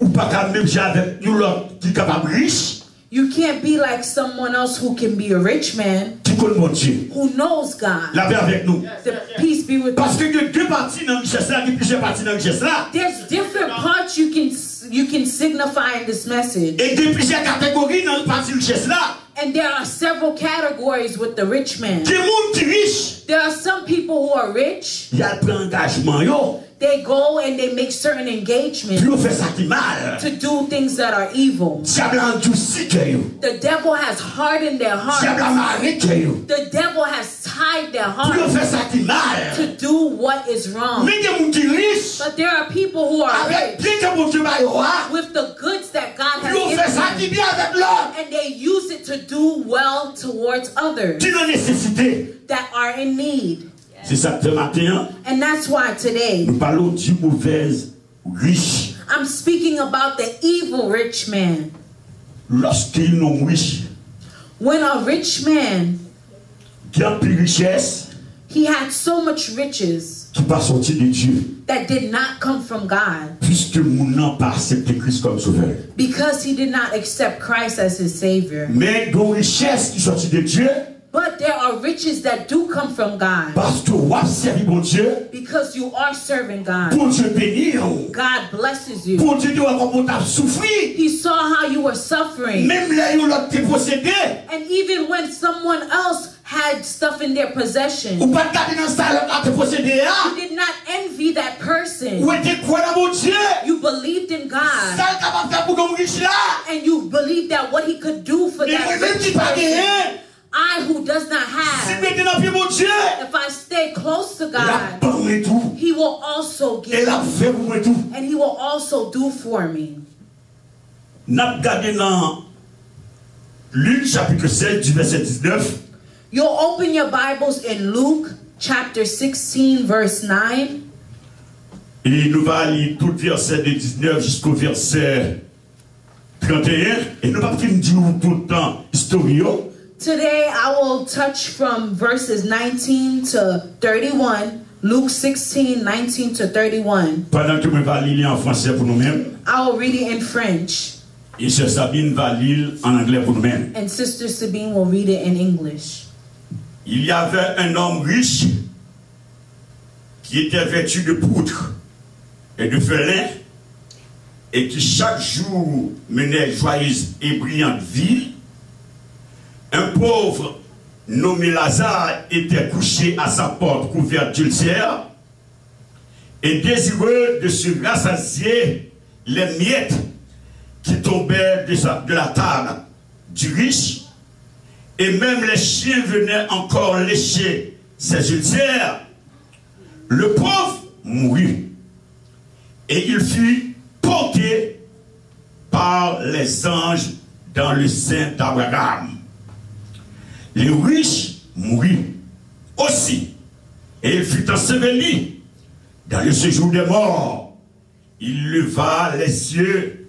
Ou pa ka menm jan avèk yon lòt ki kapab rich. You can't be like someone else who can be a rich man, ki konn Bondye, who knows God. Lapè avèk nou. The peace be with you. Paske gen de pati nan richès la, gen plizyè pati nan richès la. There's different parts you can s- you can signify in this message. E gen plizyè kategori nan pati richès la. And there are several categories with the rich man. Gen moun ki rich. There are some people who are rich. Y al pran angajman yo. They go and they make certain engagements pou yo fè sa ki mal. To do things that are evil. Dyab la andousi kè yo. The devil has hardened their hearts. Dyab la mare kè yo. The devil has tied their hearts. Pou yo fè sa ki mal. To do what is wrong. Men gen moun ki rich. But there are people who are rich. Avèk byen ke Bondye ba yo a. With the goods that God has given them. Pou yo fè sa ki byen avèk lòt. And they use it to do well towards others. Ki nan nesesite. That are in need. Se sa k fè maten an, And that's why today, nou pale w di movèz rich. I'm speaking about the evil rich man. Lòske yon nonm rich, When a rich man, gen anpil richès, he had so much riches ki pa sòti de Dye, that did not come from God, piske moun nan pa aksepte Kris kòm Sovè. Because he did not accept Christ as his Savior. Men gen richès ki sòti de Dye, But there are riches that do come from God. Paske w ap sèvi Bondye. Because you are serving God. Bondye beni w. God blesses you. Bondye te wè kòman w t ap soufri. He saw how you were suffering. Menm lè yon lòt te posede. And even when someone else had stuff in their possession, ou pa t gade nan sa lòt la te posede a. You did not envy that person. Ou te kwè nan Bondye. You believed in God. Sa l kapab fè pou nonm rich la. And you believed that what he could do for that rich person. Men mwen menm ki pa genyen. I who does not Si have, mwen te nan pye Bondye, if I stay close to l ap God, ban mwen tou. He will also E l ap give, fè pou mwen tou. And He will also do for me. N ap gade nan Lik chapit sèz, di vèsè diznèf. You'll open your Bibles in Luke chapter sixteen, verse nine. E nou va li tout vèsè de diznèf jisko vèsè tranteyen. E nou p ap fin di w tout tan istori yo. Today, I will touch from verses nineteen to thirty-one, Luke sixteen, nineteen to thirty-one. Pandan ke mwen va li li an fransè pou nou menm. I will read it in French, E sè Sabine va li l an anglè pou nou menm. and Sister Sabine will read it in English. Il y avait un homme riche qui était vêtu de poutre et de felin et qui chaque jour menait joyeuse et brillante vie. Un pauvre nommé Lazare était couché à sa porte couvert d'ulcères et désireux de se rassasier les miettes qui tombaient de, sa- de la table du riche, et même les chiens venaient encore lécher ses ulcères. Le pauvre mourut, et il fut porté par les anges dans le sein d'Abraham. Le riche mourut aussi, et il fut enseveli dans le séjour des morts. Il leva les yeux,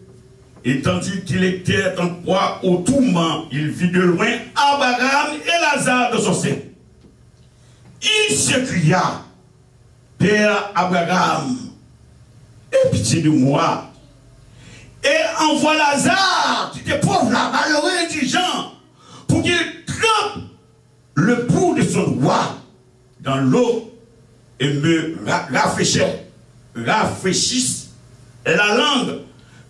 et tandis qu'il était en proie au tourment, il vit de loin Abraham et Lazare dans son sein. Il s'écria, Père Abraham, aie pitié de moi, et envoie Lazare, qui était pauvre là, malheureux, indigent, pour qu'il trempe le bout de son doigt dans l'eau et me ra- rafraîchisse, rafraîchisse la langue,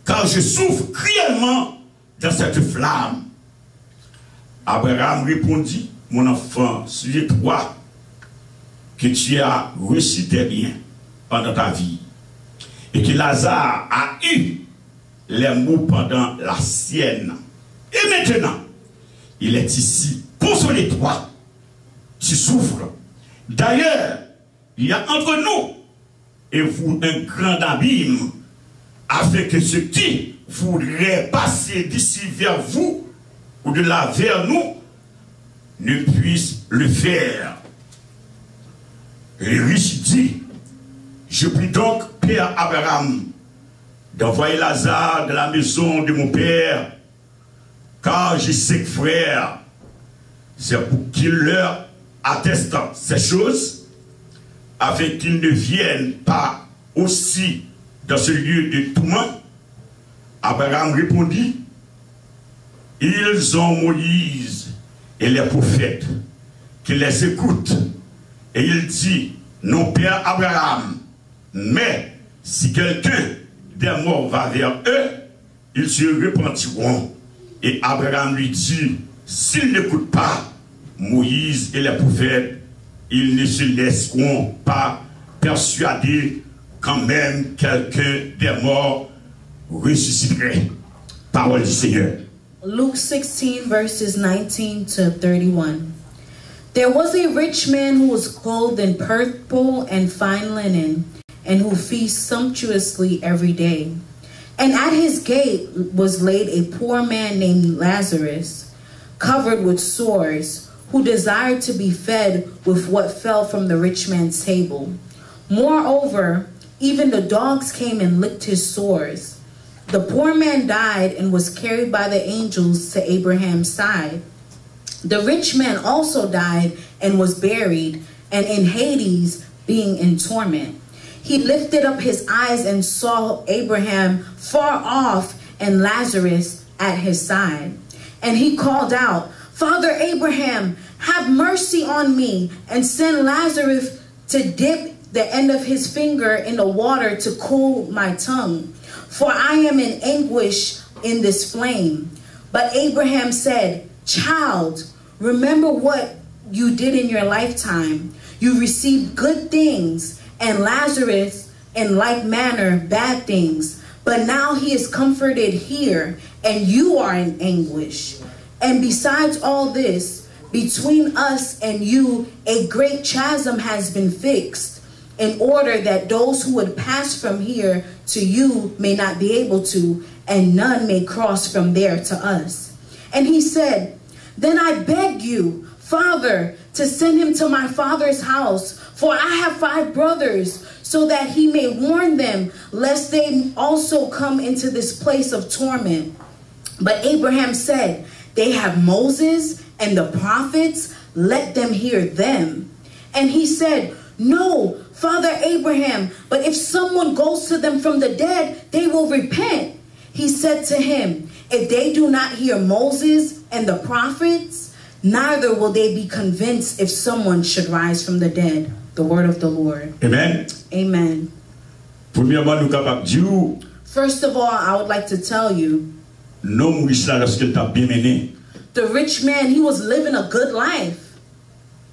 car je souffre cruellement dans cette flamme. Abraham répondit, Mon enfant, si je crois que tu as reçu tes biens pendant ta vie, et que Lazare a eu les maux pendant la sienne, et maintenant, il est ici, consolez-toi, tu souffres. D'ailleurs, il y a entre nous et vous un grand abîme, afin que ceux qui voudraient passer d'ici vers vous ou de là vers nous ne puissent le faire. Le riche dit, Je prie donc, Père Abraham, d'envoyer Lazare de la maison de mon père, car j'ai cinq frères. C'est pour qu'il leur atteste ces choses, afin qu'ils ne viennent pas aussi dans ce lieu de tourment. Abraham répondit, Ils ont Moïse et les prophètes, qu'ils les écoutent. Et il dit, Non, père Abraham, mais si quelqu'un des morts va vers eux, ils se repentiront. Et Abraham lui dit, S'ils n'écoutent pas Moïse et les prophètes, ils ne se laisseront pas persuader quand même quelqu'un des morts ressusciterait. Parole du Seigneur. Luke sixteen, verses nineteen to thirty-one. There was a rich man who was clothed in purple and fine linen, and who feast sumptuously every day. And at his gate was laid a poor man named Lazarus, covered with sores, who desired to be fed with what fell from the rich man's table. Moreover, even the dogs came and licked his sores. The poor man died and was carried by the angels to Abraham's side. The rich man also died and was buried, and in Hades, being in torment, he lifted up his eyes and saw Abraham far off and Lazarus at his side. And he called out, Father Abraham, have mercy on me, and send Lazarus to dip the end of his finger in the water to cool my tongue, for I am in anguish in this flame. But Abraham said, Child, remember what you did in your lifetime. You received good things, and Lazarus in like manner bad things. But now he is comforted here, and you are in anguish. And besides all this, Between us and you, a great chasm has been fixed, in order that those who would pass from here to you may not be able to, and none may cross from there to us. And he said, Then I beg you, Father, to send him to my father's house, for I have five brothers, so that he may warn them, lest they also come into this place of torment. But Abraham said, They have Moses and the prophets, let them hear them. And he said, No, Father Abraham, but if someone goes to them from the dead, they will repent. He said to him, If they do not hear Moses and the prophets, neither will they be convinced if someone should rise from the dead. The word of the Lord. Amen. Amen. Premyèman, nou kapab di w, First of all, I would like to tell you nonm rich la, lòske l t ap byen mennen, the rich man, he was living a good life.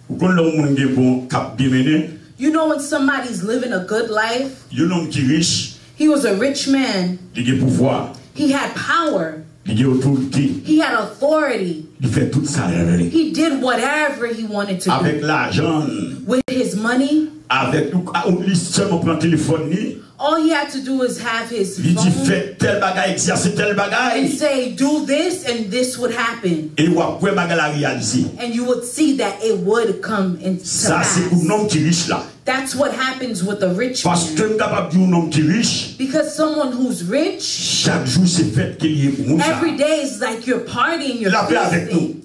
Ou konn lè yon moun gen bon k ap byen mennen? You know when somebody's living a good life? Yon nonm ki rich, He was a rich man. Li gen pouvwa. He had power. Li gen otorite. He had authority. Li fè tout sa l vle. He did whatever he wanted to do. Avèk lajan l. With his money, Avèk ou, a, ou, li sèlman pran telefòn li. All he had to do was have his Li di phone fè tèl bagay, egzèse tèl bagay. And say, Do this, and this would happen. E w ap wè bagay la reyalize. And you would see that it would come into Sa se pou pass. Nonm ki rich la. That's what happens with a rich Paske man. M kapab di w, nonm ki rich, Because someone who's rich, chak jou se fèt ke li ye pou moun sa. Every day is like you're partying, you're L ap avèk nou. Feasting.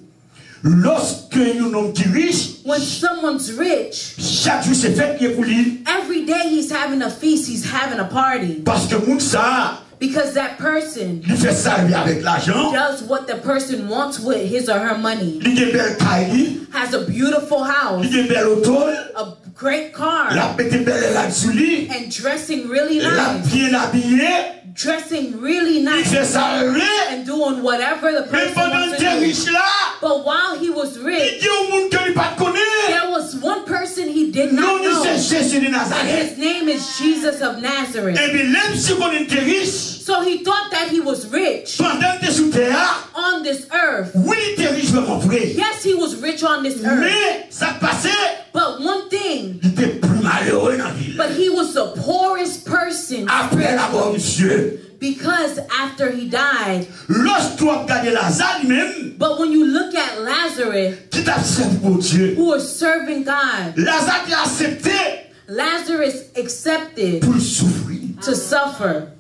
Lòske yon nonm ki rich, When someone's rich, chak jou se fèt li ye pou li. Every day he's having a feast, he's having a party. Paske moun sa, Because that person li fè sa l vle avèk lajan. Does what the person wants with his or her money. Li gen bèl kay li. Has a beautiful Li house, gen bèl oto l. A great car, L ap mete bèl rad sou li. And dressing really L ap nice. Byen abiye. Dressing really Li fè nice. Sa l vle. And doing whatever the Men person pandan l wants to te do. Rich la, But while he was li rich, gen yon moun ke li pa t konnen. There was one person he did not Non li se know. Jezi de And Nazarèt. His name is Jesus of Nazareth. Epi lè misye konnen l te rich, So he thought that he was rich pandan l te sou tè a, on this earth. Wi, li te rich vrèman vre. Yes, he was rich on this earth. Men sa k pase, But one thing, li te pli malere nan vi l. But he was the poorest person Apre lamò misye, because after he died, lòske w ap gade Laza li menm, But when you look at Lazarus, ki t ap sèvi Bondye, who was serving God, Laza te aksepte Lazarus accepted pou l soufri. To suffer.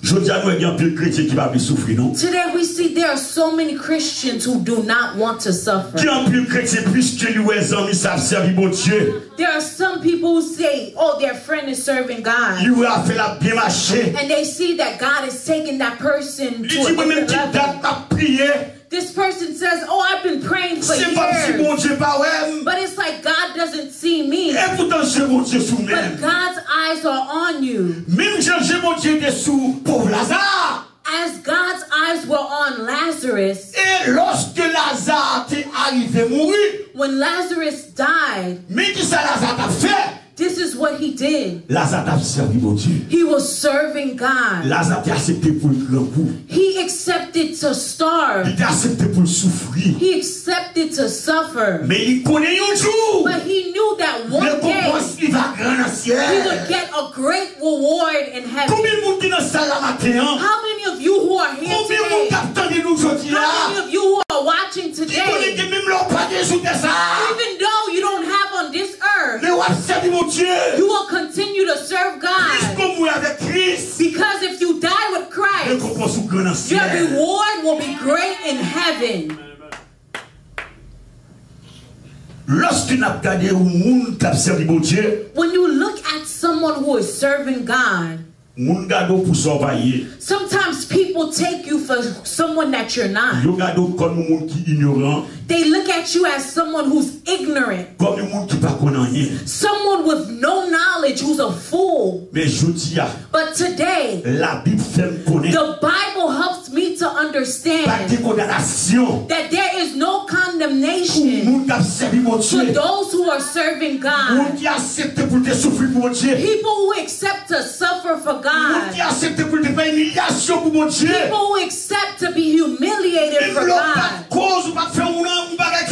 Jodi a, nou wè gen anpil kretyen ki pa vle soufri, non? Today we see there are so many Christians who do not want to suffer. Gen anpil kretyen, piske li wè zanmi sa ap sèvi Bondye. There are some people who say, oh, their friend is serving God. Li wè afè l ap byen mache. And they see that God is taking that person to Li di, a mwen menm different ki level. Dat m ap priye. This person says, oh, I've been praying for Se kòmsi years. Bondye pa wè m. But it's like God doesn't see me. E poutan je Bondye sou mwen. But God's eyes are on you. Menm jan je Bondye te sou pòv Laza. As God's eyes were on Lazarus, E lòske Laza te arive mouri, when Lazarus died, men ki sa Laza t ap fè? This is what he did. Laza t ap sèvi Bondye. He was serving God. Laza te aksepte pou l grangou. He accepted to Li starve. te aksepte pou l soufri. He accepted to suffer. Men li konnen yon jou, But he knew that one day rekonpans li va gran nan he syèl. would get a great reward in heaven. Konbyen moun ki nan sal la maten an? How many of you who are here Konbyen moun k today? ap tande nou jodi a? How many of you who are watching Ki konnen today? ke menm lè w pa gen sou tè sa a, Even though you don't have on this earth, men w ap sèvi Bondye. You will continue to serve God. Piske w mouri avèk Kris, Because if you die with Christ, rekonpans ou gran nan your syèl. Reward will be great in heaven. Lòske n ap gade yon moun k ap sèvi Bondye, When you look at someone who is serving God, moun gade w pou sa w pa ye. Sometimes people take you for someone that you're not. Yo gade w kòm yon moun ki inyoran. They look at you as someone who's ignorant, Kòm yon moun ki pa konn anyen. Someone with no knowledge, who's a fool. Men jodi a, But today, Labib fè m konnen the Bible helps me to pa understand gen kondanasyon that there is no pou condemnation moun k ap sèvi for Bondye. Those who are serving Moun God. Ki aksepte pou l te soufri pou Bondye. People who accept to suffer for Moun ki God. Aksepte pou l te fè imilyasyon pou Bondye. People who accept to be humiliated Menm for lè w pa t God. Koz ou pa t fè yon, yon bagay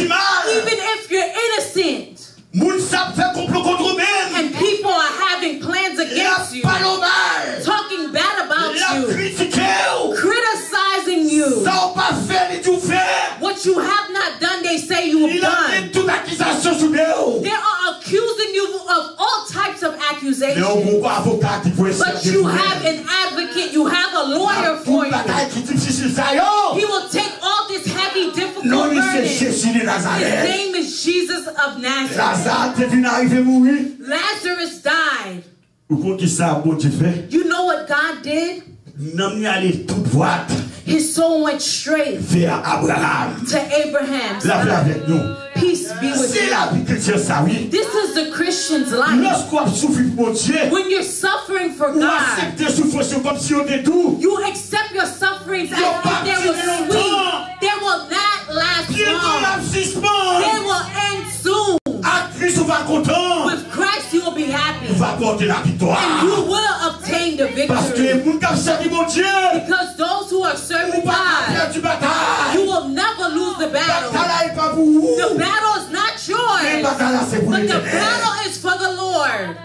Li lanse tout akizasyon sou do w. They are accusing you of all types of accusations. Men ou gen yon avoka ki pou entèvyou. But you have an advocate, you have a lawyer for you. Tout bagay ki difisil sa yo. He will take all this heavy, difficult burden. Non li se Jezi de Nazarèt. His name is Jesus of Nazareth. Laza te vin arive mouri. Lazarus died. Ou konn ki sa Bondye fè? You know what God did? Nanm li ale tout dwat. His soul went straight vè Abraham. To Abraham's side. L ap avèk nou. Peace be with you. Se lavi kretyen sa wi. This is the Christian's life. Lòske w ap soufri pou Bondye, when you're suffering for God, ou aksepte soufrans yo kòmsi yo te dou. You accept your sufferings as if they were sweet. Yo p ap dire lontan. They will not last long. Byento y ap sispann. They will end soon. Ak Kris ou va kontan. With Christ, you will be happy. Ou va pòte laviktwa. And you will obtain the victory. Paske moun k ap sèvi Bondye, because those who are serving God, ou pa ka pèdi batay. You will never lose the battle. Batay la e pa pou ou. The battle is not yours. Men batay la se pou Letènèl. But the battle is for the Lord.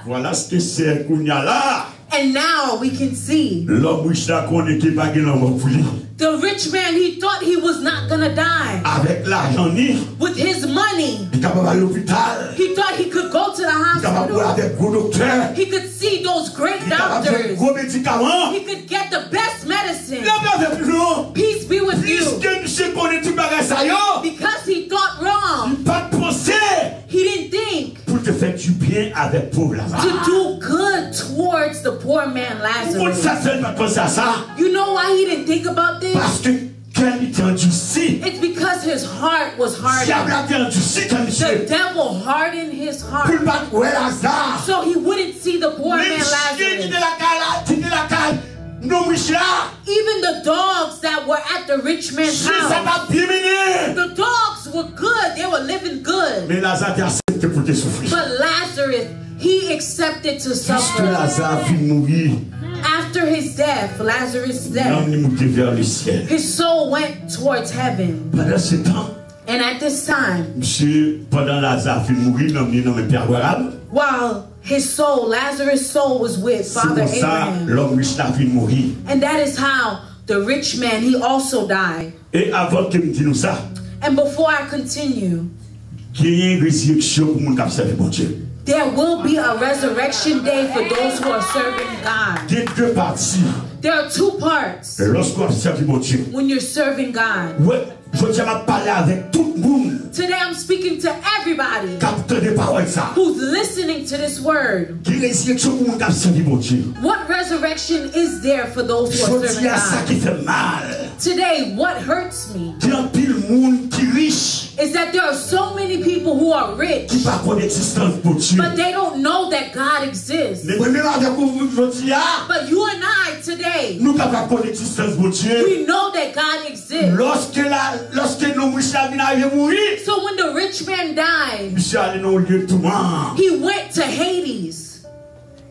Vwala sa ke se kounye a la. And now we can see. Lòm rich la konnen ke pa gen lanmò pou li. The rich man, he thought he was not gonna die. Avèk lajan li, with his money, li kapab al lopital. He thought he could go to the hospital. Li kapab wè avèk gwo doktè. He could see those great doctors. Li kapab jwenn gwo medikaman. He could get the best medicine. Lapè avèk nou. Peace be with you. Piske misye konnen tout bagay sa yo. Because he thought wrong. Li pa t panse. He didn't think. Pou l te fè dibyen avèk pòv Laza. To do good towards the poor man Lazarus. Ou konn sa k fè l pa t panse a sa? You know why he didn't think about this? Paske kè li te andisi. It's because his heart was hardened. Dyab la te andisi kè misye. The devil hardened his heart. Pou l pa t wè Laza. So he wouldn't see the poor man Lazarus. Menm chen ki te lakay la, ki te lakay nonm rich la. Even the dogs that were at the rich man's house, chen sa t ap byen mennen. The dogs were good. They were living good. Men Laza te aksepte pou l te soufri. But Lazarus, he accepted to suffer. Piske Laza fin mouri. After his death, Lazarus' death, nanm li moute vè lesyèl. His soul went towards heaven. Pandan se tan, and at this time, misye, pandan Laza fin mouri, nanm li nan men pè Abraram. While his soul, Lazarus' soul was with Father Abraham. Se konsa lòm rich la fin mouri. And that is how the rich man, he also died. E avan ke m di nou sa, and before I continue, genyen rezireksyon pou moun k ap sèvi Bondye. There will be a resurrection day for those who are serving God. Gen de pati. There are two parts. Lòske w ap sèvi Bondye, when you're serving God. Wè, jodi a m ap pale avèk tout moun. Today I'm speaking to everybody. K ap tande pawòl sa. Who's listening to this word. Gen rezireksyon pou moun k ap sèvi Bondye. What resurrection is there for those who are serving God? Jodi a, sa ki fè m mal. Today, what hurts me. Gen anpil moun ki rich. Is that there are so many people who are rich, ki pa konn egzistans Bondye. But they don't know that God exists. Men mwen menm avèk ou jodi a, but you and I today, nou kapab konn egzistans Bondye. We know that God exists. Lòske la, lòske nonm rich la vin arive mouri, so when the rich man died, misye ale nan yon lye touman. He went to Hades.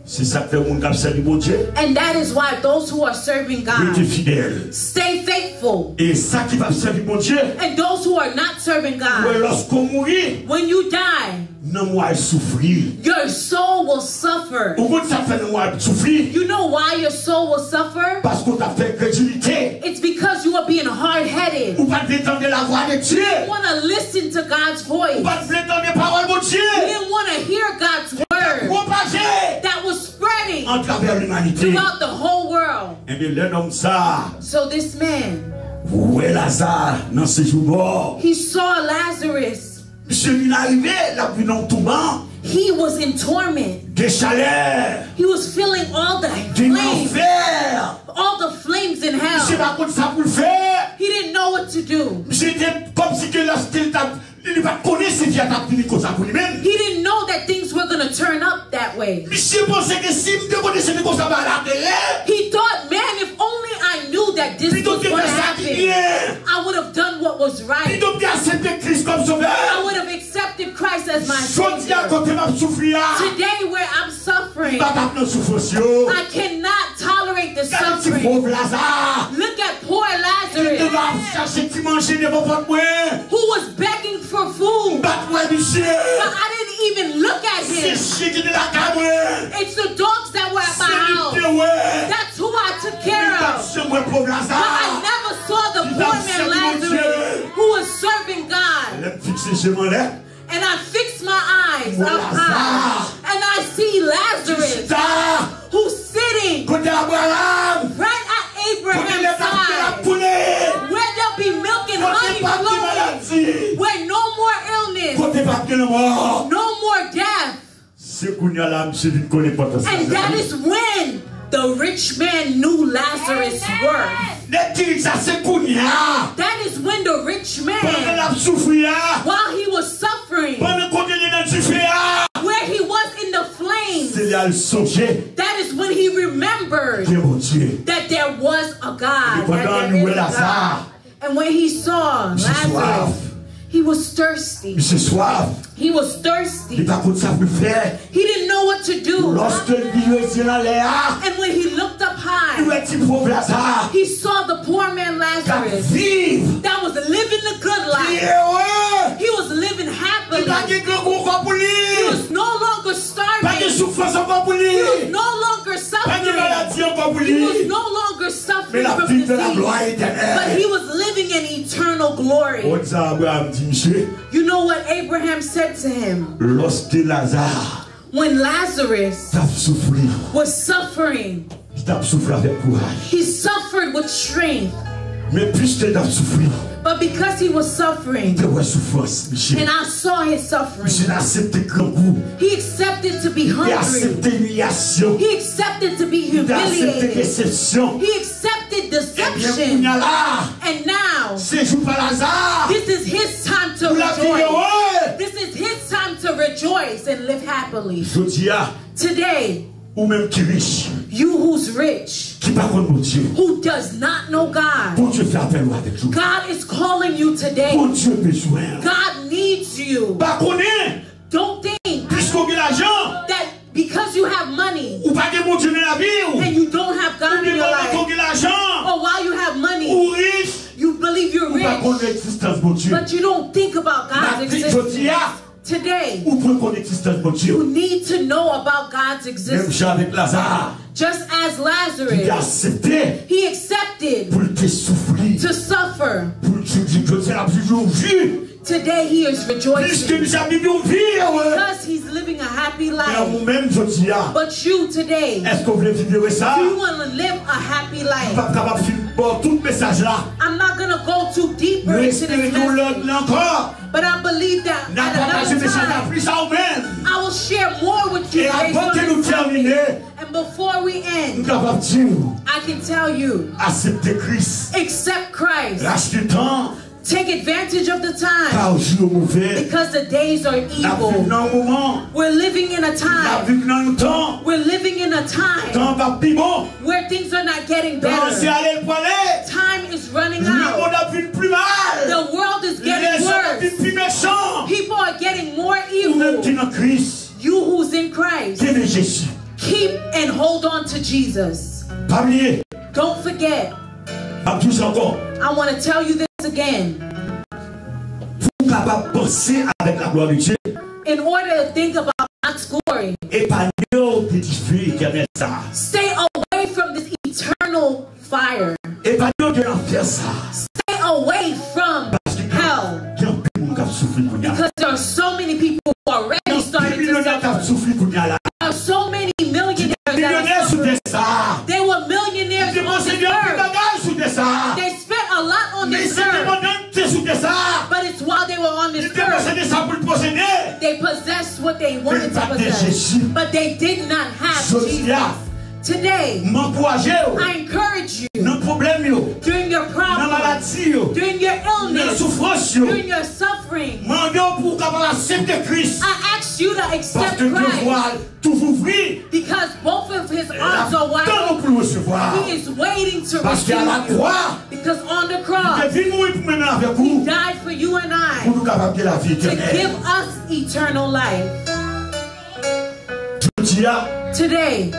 Se sa k fè moun k ap sèvi Bondye, and that is why those who are serving God, rete fidèl. Stay faithful. E sa ki p ap sèvi Bondye, and those who are not serving God, wè lòske w mouri, when you die, nanm ou al soufri. Your soul will suffer. Ou konn sa k fè nanm ou al soufri? You know why your soul will suffer? Paske w t ap fè enkredilite. It's because you were being hard-headed. Ou pa t vle tande lavwa de Dye. You didn't want to listen to God's voice. Ou pa t vle tande pawòl Bondye. You didn't want to hear God's word. Pwopaje. That was spreading. Atravè limanite. Throughout the whole world. Ebyen, lè nonm sa, so this man, wè Laza nan sejou mò, he saw Lazarus. Misye vin arive, l ap vin nan touman. He was in torment. Gen chalè. He was feeling all the flames. Gen lanfè. All the flames in hell. Misye pa konn sa pou l fè. He didn't know what to do. Misye te kòmsi ke lòske l t ap, li, li pa t konnen si vi a t ap vini konsa pou li menm. He didn't know that things were gonna turn up that way. Misye panse ke si m te konnen se te konsa bagay la te ye, he thought, man, if only I knew that this was gonna happen, pito m te fè sa ki byen, I would have done what was right. Pito m te aksepte Kris kòm sovè. I would have accepted Christ as my Savior. Jodi a, kote m ap soufri a, today where I'm suffering, m pa t ap nan soufrans yo. I cannot tolerate the suffering. Gade ti pòv Laza. Look at poor Lazarus. Ki te ap chache ti manje devan pòt mwen. Who was begging for food. M pa t wè misye. But I didn't even look at him. Se chen ki te lakay mwen. It's the dogs that were at my house. Se li m te wè. That's who I took care of. Men m pa t janm wè pòv Laza. But I never saw the poor man Lazarus who was serving God. Lè m je m anlè. And I fix my eyes up high, and I see Lazarus, who's sitting right at Abraham's side, where there'll be milk and honey flowing, where no more illness, no more death. Se kounye a la misye vin konn enpòtans Lazarus. And that is when the rich man knew Lazarus' worth. Lè dirijan sa se kounye a. That is when the rich man, pandan l ap soufri a, while he was suffering, pandan kote li nan dife a, where he was in the flames, se lè l sonje, that is when he remembered, gen Bondye, that there was a God, that there is a God. Epi pandan li wè Laza, And when he saw Lazarus, he was thirsty. Misye swaf. He was thirsty. Li pa konn sa pou l fè. He didn't know what to do. Lòske li leve zye l anlè a, and when he looked up high, li wè ti pòv Laza, he saw the poor man Lazarus, k ap viv, that was living the good life. Li ere. He was living happily. Li pa gen grangou ankò pou li. He was no longer starving. Pa gen soufrans ankò pou li. He was no longer suffering. Pa gen maladi ankò pou li. He was no longer suffering from disease. Men l ap viv nan laglwa etènèl. But he was living in eternal glory. Ou konn sa Abraram di misye? You know what Abraham said to him? Lòske Laza, when Lazarus, t ap soufri, was suffering, li t ap soufri avèk kouraj. He suffered with strength. Men piske l t ap soufri, but because he was suffering, li te wè soufrans misye. And I saw his suffering. Misye t aksepte grangou. He accepted to be hungry. Li aksepte imilyasyon. He accepted to be humiliated. Li te aksepte desepsyon. He accepted deception. Ebyen, kounye a la, and now, se jou pa Laza, this is his time to rejoice. Pou l ap viv ere. This is his time to rejoice and live happily. Jodi a, today, ou menm ki rich, you who's rich, ki pa konn Bondye, who does not know God, Bondye fè apèl ou avèk jou. God is calling you today. Bondye bezwen w. God needs you. Pa konnen, don't think, piske w gen lajan, that because you have money, ou pa gen Bondye nan lavi w, and you don't have God in your life, oubyen pandan ke w gen lajan, or while you have money, ou rich, you believe you're rich, ou pa konn egzistans Bondye. But you don't think about God's existence. Maten jodi a, today, ou dwe konn egzistans Bondye. You need to know about God's existence. Menm jan avèk Laza, just as Lazarus, ki te aksepte, he accepted, pou l te soufri, to suffer, pou l jodi, jodi a l ap viv yon vi. Today he is rejoicing, piske misye ap viv yon vi ere. Because he's living a happy life. Men ou menm jodi a, but you today, èske w vle viv ere sa? Do you want to live a happy life? M p ap kapab fin ba w tout mesaj la. I'm not gonna go too deeper into this message. Mwen espere ke yon lòt lè ankò, but I believe that at another time, n a pataje mesaj la plis a ou menm. I will share more with you based on the topic. E avan ke nou tèmine, and before we end, m kapab di w, I can tell you, aksepte Kris. Accept Christ. Rachte tan. Take advantage of the time. Ka jou yo move. Because the days are evil. N ap viv nan yon moman. We're living in a time. N ap viv nan yon tan. We're living in a time. Tan p ap pi bon. Where things are not getting better. Tan an se ale l pwale. Time is running out. Lemonn ap vin pi mal. The world is getting worse. Lèzòm ap vin pi mechan. People are getting more evil. Ou menm ki nan Kris. You who's in Christ. Kenbe Jezi. Keep and hold on to Jesus. Pa bliye. Don't forget. M ap di w sa ankò. I want to tell you this again. Pou w kapab panse avèk laglwa de Dye. In order to think about God's glory, epanye w de dife etènèl sa a. Stay away from this eternal fire. Epanye w de lanfè sa a. Stay away from hell. Paske gen anpil moun k ap soufri kounye a. Because there are so many people who are already starting to suffer. Gen anpil milyonè k ap soufri kounye a la. There are so many millionaires that are suffering. Milyonè sou tè sa a. They were millionaires on this earth. Yo depanse gen anpil bagay sou tè sa a. They spent a lot on this earth. Men se te pandan yo te sou tè sa a. But it's while they were on this earth, yo te posede sa pou yo posede. They possessed what they wanted to possess. Men yo pa t gen Jezi. But they did not have Jesus. Jodi a, today, m ankouraje w, I encourage you, nan pwoblèm yo, during your problem, nan maladi yo, during your illness, nan soufrans yo, during your suffering, mande w pou w kapab aksepte Kris. I ask you to accept Christ. Paske devwa l toujou ouvri. Because both of his arms are wide open. L ap tann ou pou l resevwa. He is waiting to receive you. Paske a lakwa, because on the cross, li te vin mouri pou mwen menm avèk ou, he died for you and I, pou nou kapab gen lavi etènèl. To give us eternal life. Jodi a, today,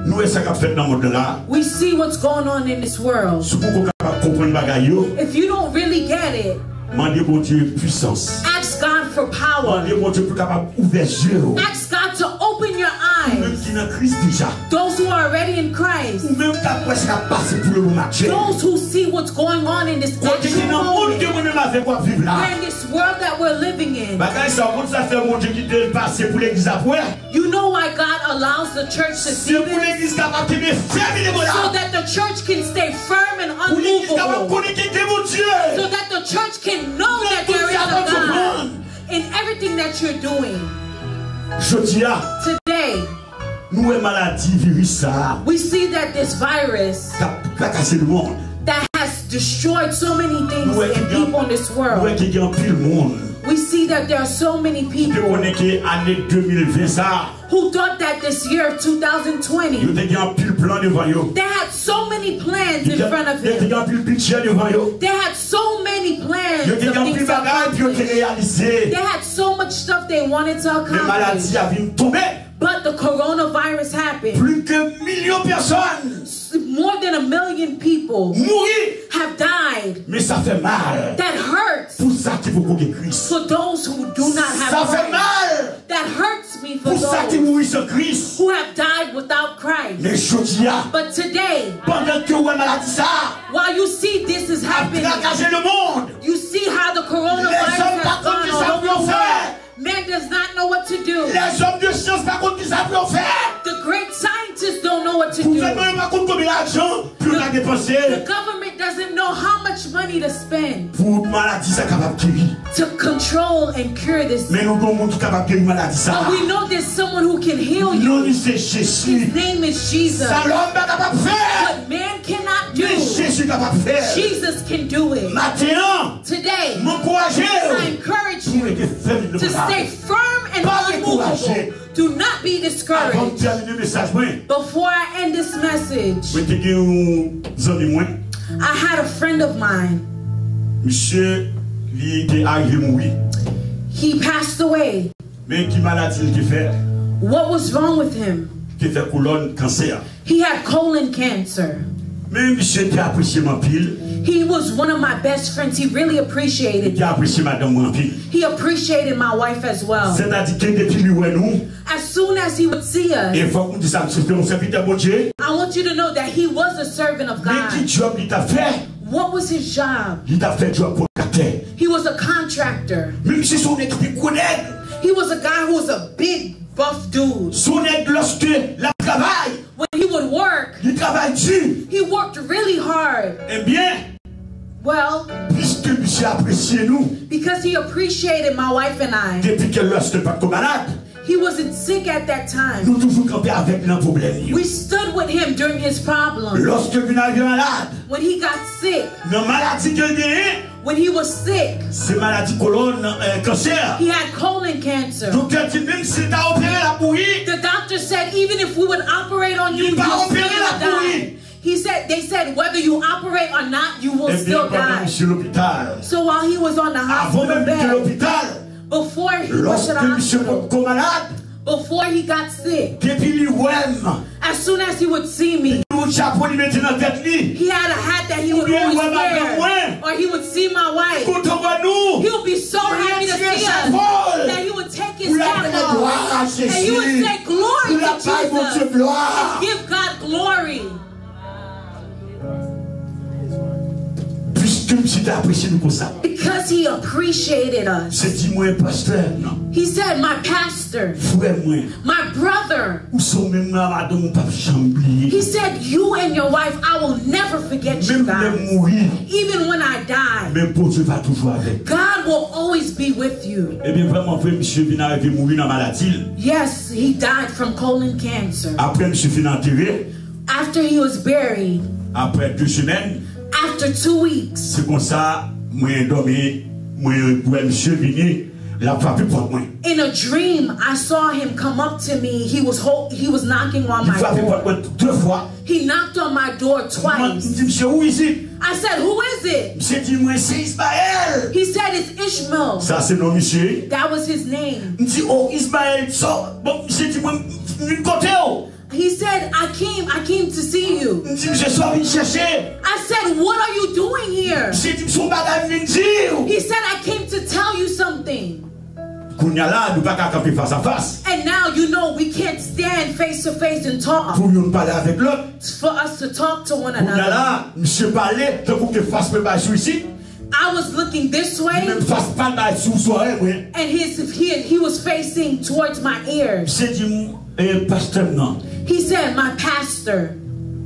nou wè sa k ap fèt nan mond lan la. We see what's going on in this world. Si w poko kapab konprann bagay yo, if you don't really get it, mande Bondye pwisans. Ask God for power. Mande Bondye pou l kapab ouvè je w. Ask God to open your eyes. Ou menm ki nan Kris deja. Those who are already in Christ. Ou menm k ap wè sa k ap pase pou lemonn aktyèl. Those who see what's going on in this actual moment. Kote ki nan mond ke mwen menm avèk ou ap viv la. Where in this world that we're living in. Bagay sa, ou konn sa fè Bondye kite l pase pou legliz la pou wè? You know why God allows the church to see this? Se pou legliz kapab kenbe fèm li devan la. So that the church can stay firm and unmovable. Pou legliz kapab konnen gen Bondye. So that the church can know that there is a God in everything that you're doing. Jodi a, today, nou wè maladi viris sa a. We see that this virus k ap trakase lemonn. That has destroyed so many things and people in this world. Nou wè ki gen, nou wè ki gen anpil moun. We see that there are so many people. Ki te konnen ke ane de mil ven sa a, who thought that this year, two thousand twenty, yo te gen anpil plan devan yo. They had so many plans in front of them. Yo te gen anpil bidjè devan yo. They had so many plans of things to accomplish. Yo te gen anpil bagay pou yo te reyalize. They had so much stuff they wanted to accomplish. Men maladi a vin tonbe. But the coronavirus happened. Plis ke milyon pèsòn. S- More than a million people mouri. Have died. Men sa fè mal. That hurts. Pou sa ki poko gen Kris. For those who do not have Christ. Sa fè mal. That hurts me for those who have died without Christ. Pou sa ki mouri san Kris. Men jodi a, but today, pandan ke w wè maladi sa a, while you see this is happening, ap trakase lemonn, you see how the coronavirus has gone all over the world. Lèzòm pa konn ki sa pou yo fè. Man does not know what to do. Lèzòm de syans pa konn ki sa pou yo fè. The great scientists don't know what to do. Gouvènman yo pa konn konbyen lajan pou yo ka depanse. The government doesn't know how much money to spend pou maladi sa kapab geri. To control and cure this. Men nou gen yon moun ki kapab geri maladi sa. But we know there's someone who can heal you. Non li se Jezi. His name is Jesus. Sa lòm pa kapab fè. What man cannot do, men Jezi kapab fè. Jesus can do it. Maten an, today, m ankouraje w, I encourage you, pou w rete fèm, to stay firm and unmovable. Pa dekouraje. Do not be discouraged. Avan m tèmine mesaj mwen, before I end this message, mwen te gen yon zanmi mwen. I had a friend of mine. Misye, li te arive mouri. He passed away. Men ki maladi l te fè? What was wrong with him? Te fè kolòn kansè. He had colon cancer. Men misye te apresye m anpil. He was one of my best friends. He really appreciated me. Li te apresye madanm mwen anpil. He appreciated my wife as well. Sètadi ke depi li wè nou, as soon as he would see us, e fòk m di sa, misye se yon sèvitè Bondye. I want you to know that he was a servant of God. Men ki djòb li t ap fè? What was his job? Li t ap fè djòb kontraktè. He was a contractor. Men misye se yon nèg ki te gwo nèg. He was a guy who was a big, buff dude. Se yon nèg lòske l ap travay, when he would work, li travay di. He worked really hard. Ebyen, well, piske misye apresye nou, because he appreciated my wife and I, depi ke lòske l pa t ko malad, he wasn't sick at that time. Nou toujou kanpe avèk li nan pwoblèm li yo. We stood with him during his problems. Lòske l vin arive malad, when he got sick, nan maladi ke l genyen, when he was sick, se maladi kolòn, eh, kansè. He had colon cancer. Doktè di menm si l ta opere l ap mouri. The doctor said, even if we would operate on you, you'll still die. Li pa opere l ap mouri. He said, they said, whether you operate or not, you will still die. Ebyen, pandan misye lopital, so while he was on the hospital bed, avan menm li te lopital, before he went to the hospital, lòske misye potko malad, before he got sick, depi li wè m, as soon as he would see me, li gen yon chapo li mete nan tèt li, he had a hat that he would always wear, oubyen li wè madanm mwen, or he would see my wife, li kontan wè nou, he would be so happy to see us, pou l retire chapo l, that he would take his hat off, pou l ap rele glwa a Jezi, and he would say, glory to Jesus, pou l ap bay Bondye glwa, and give God glory. Piske misye te apresye nou konsa. Because he appreciated us. Misye di mwen, pastè, non. He said, my pastor, frè mwen, my brother, ou se ou menm nan madanm ou p ap janm bliye. He said, you and your wife, I will never forget you guys. Menm lè m mouri, even when I die, men Bondye va toujou avèk. God will always be with you. Ebyen, vrèman vre, misye vin arive mouri nan maladi l. Yes, he died from colon cancer. Apre misye fin antere, after he was buried, apre de semèn, after two weeks, se konsa mwen dòmi, mwen wè misye vini, l ap frape pòt mwen. In a dream, I saw him come up to me. He was ho- he was knocking on my door. Li frape pòt mwen de fwa. He knocked on my door twice. Mwen di misye, "Who is it?" I said, "Who is it?" Misye di mwen, "Se Ismaël." He said, "It's Ishmael." Sa se non misye. That was his name. M di, "Oh, Ismaël, so, bon," misye di mwen, "M vin kote w." He said, "I came, I came to see you." M di, "Misye, sa w vin chèche?" I said, "What are you doing here?" Misye di m, "Se yon bagay m vin di w." He said, "I came to tell you something." Kounye a la, nou pa ka kanpe fas a fas. And now you know we can't stand face to face and talk. Pou youn pale avèk lòt. For us to talk to one another. Kounye a la, misye pale, tankou ke fas mwen bay sou isit. I was looking this way, li menm fas pa l bay sou zòrèy mwen. And his, he, he was facing towards my ears. Misye di m, eh, pastè m nan. He said, "My pastor."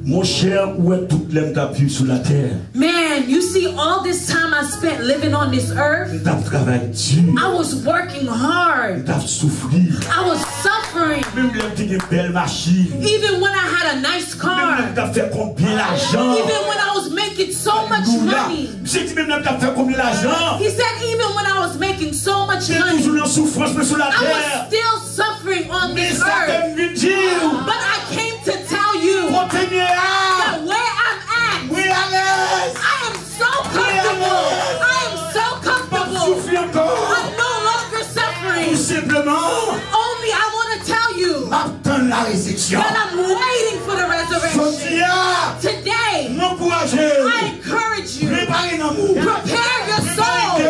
Monchè, ou wè tout lè m t ap viv sou latè. Man, you see, all this time I spent living on this earth, m t ap travay di. I was working hard. M t ap soufri. I was suffering. Menm lè m te gen bèl machin. Even when I had a nice car. Menm lè m t ap fè konbyen lajan. Even when I was making so much money. Misye di menm lè m t ap fè konbyen lajan. He said, "Even when I was making so much money, te toujou nan soufrans mwen sou latè. I was still suffering on this earth." Men sa ke m vin di w. But I came to tell you, kote m ye a, that where I'm at, mwen alèz. I am so comfortable. Mwen alèz. I am so comfortable. M p ap soufri ankò. I'm no longer suffering. Tou senpleman. Only I want to tell you, m ap tann larezirèksyon. That I'm waiting for the resurrection. Jodi a, today, m ankouraje w. I encourage you. Prepare nanm ou. Prepare your soul.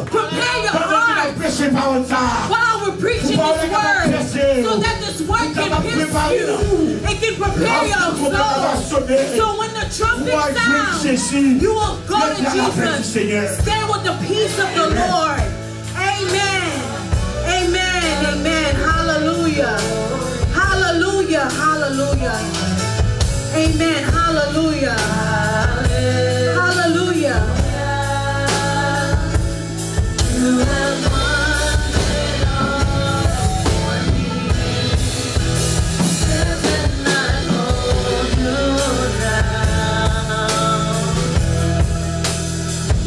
Prepare your heart. Pandan ke n ap preche pawòl sa a. While we're preaching this word, so that this word can pierce you. It can prepare your soul. So when the trumpet sounds, you will go to Jesus. Stay with the peace of the Lord. Amen. Amen. Amen. Hallelujah. Hallelujah. Hallelujah. Amen. Hallelujah. Hallelujah. You have won it all for me. Death cannot hold you down.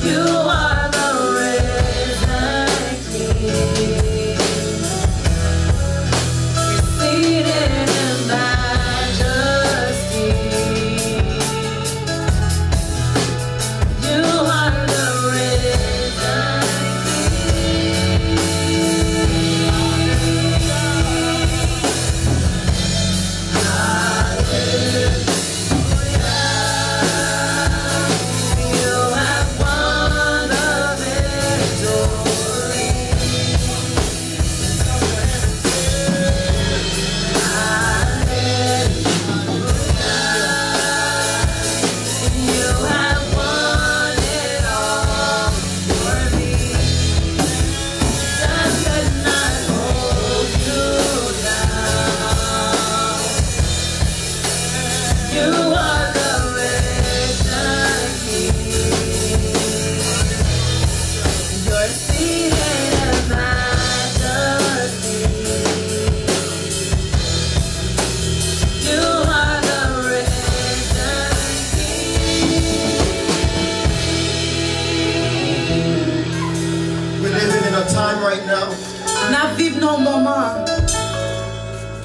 You are the risen King, seated in majesty. You are the risen King. Hallelujah. You have won the victory. Hallelujah. You have won it all for me. Death cannot hold you down. You are the risen King. You're seated in majesty. You are the risen King. We're living in a time right now. N ap viv nan yon moman.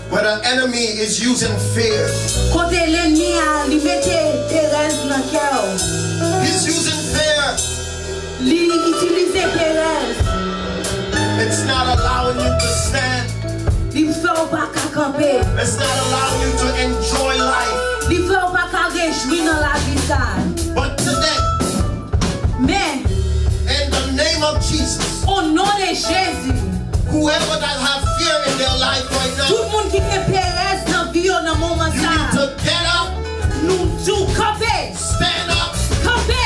Where the enemy is using fear. Kote lènmi a, li mete perèz nan kè w. He's using fear. Li itilize perèz. It's not allowing you to stand. Li fè w pa ka kanpe. It's not allowing you to enjoy life. Li fè w pa ka rejwi nan lavi sa. But today, men, in the name of Jesus, o non de Jezi, whoever that have fear in their life right now, tout moun ki gen perèz nan vi yo nan moman sa, you need to get up, nou di w kanpe. Stand up. Kanpe.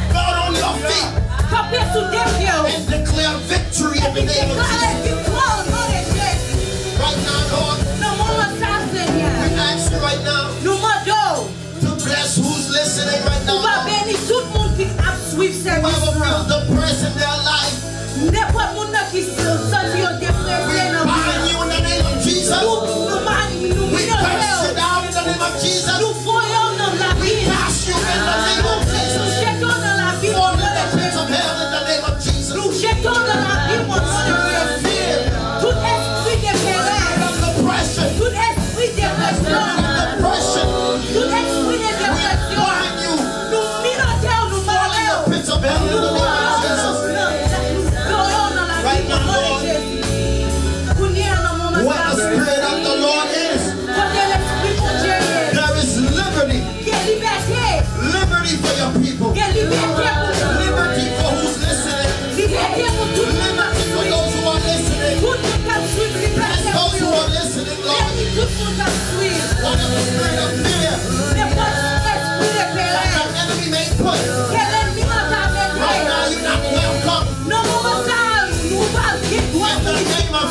Got on your feet. Kanpe sou de pye w. And declare victory in the name of Jesus. Epi deklare viktwa o non de Jezi. Right now, Lord, nan moman sa, Senyè, we ask you right now, nou mande w, to bless who's listening right now. Ou va beni tout moun ki ap swiv sèvis la. Whoever feel depressed in their life, nenpòt moun nan ki s-, santi yo deprese nan vi yo. We bind you in the name of Jesus. Nou, nou ma-, nou minote yo. We cast you down in the name of Jesus. Nou voye w nan labim. We cast you in the name of Jesus. Nou jete w nan labim o non de Jezi. Fall in the pits of hell in the name of Jesus. Nou jete w nan labim o non de Jezi. Fear. Tout espri de perèz. Spirit of depression. Tout espri depresyon. Spirit of depression. Tout espri de depresyon. We bind you. Nou minote w, nou mare w. Fall in the pits of hell in the name of Jesus. Nou voye w nan, nan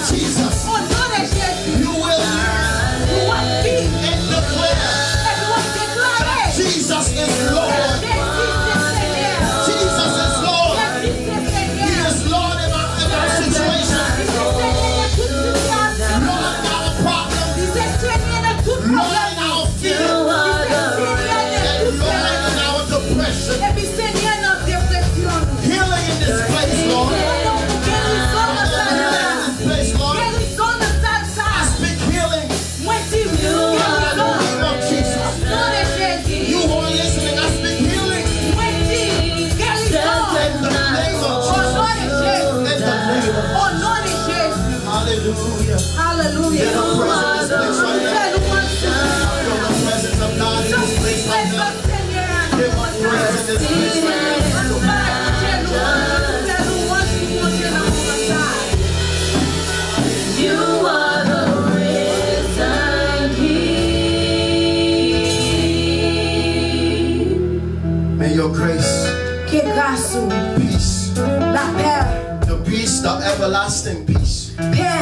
Jesus. O non de Jezi. You will live. Ou ap viv. And declare. Epi w ap deklare. Jesus is Lord. Jezi se Senyè. Jesus is Lord. Jezi se Senyè. He is Lord in our, in our situation. Li se Senyè nan tout sitiyasyon. Lord in our problem. Li se Senyè nan tout pwoblèm. Lord in our fear. Li se Senyè nan tout pè nou. And Lord in our depression. Epi Senyè nan depresyon nou. Healing in this place, Lord. Senyè, nou gen gerizon nan sal la. Healing in this place, Lord. Gerizon nan sal sa. I speak healing. Mwen di gerizon. In the name of Jesus. O non de Jezi. You who are listening, I speak healing. Mwen di gerizon. In the name of Jesus. O non de Jezi. In the name of O non de Jezi. Hallelujah. Alelouya. Fè louwanj pou Bondye. I feel the presence of God in this place right now. Santi prezans Senyè a nan moman sa. Feel the presence in this place right now. Annou bay Bondye louwanj, annou fè louwanj pou Bondye nan moman sa. You are the risen King. May your grace, Ke gras ou, peace, lapè, the peace, the everlasting peace, pè,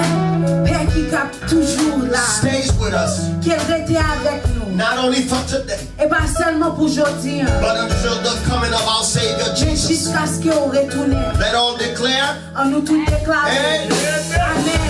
pè ki ka toujou la, stays with us. Ke l rete avèk nou. Not only for today, E pa sèlman pou jodi a, but until the coming of our Savior men Jesus. Jiskaske w retounen. Let all declare, Annou tout deklare. Amen. Amèn.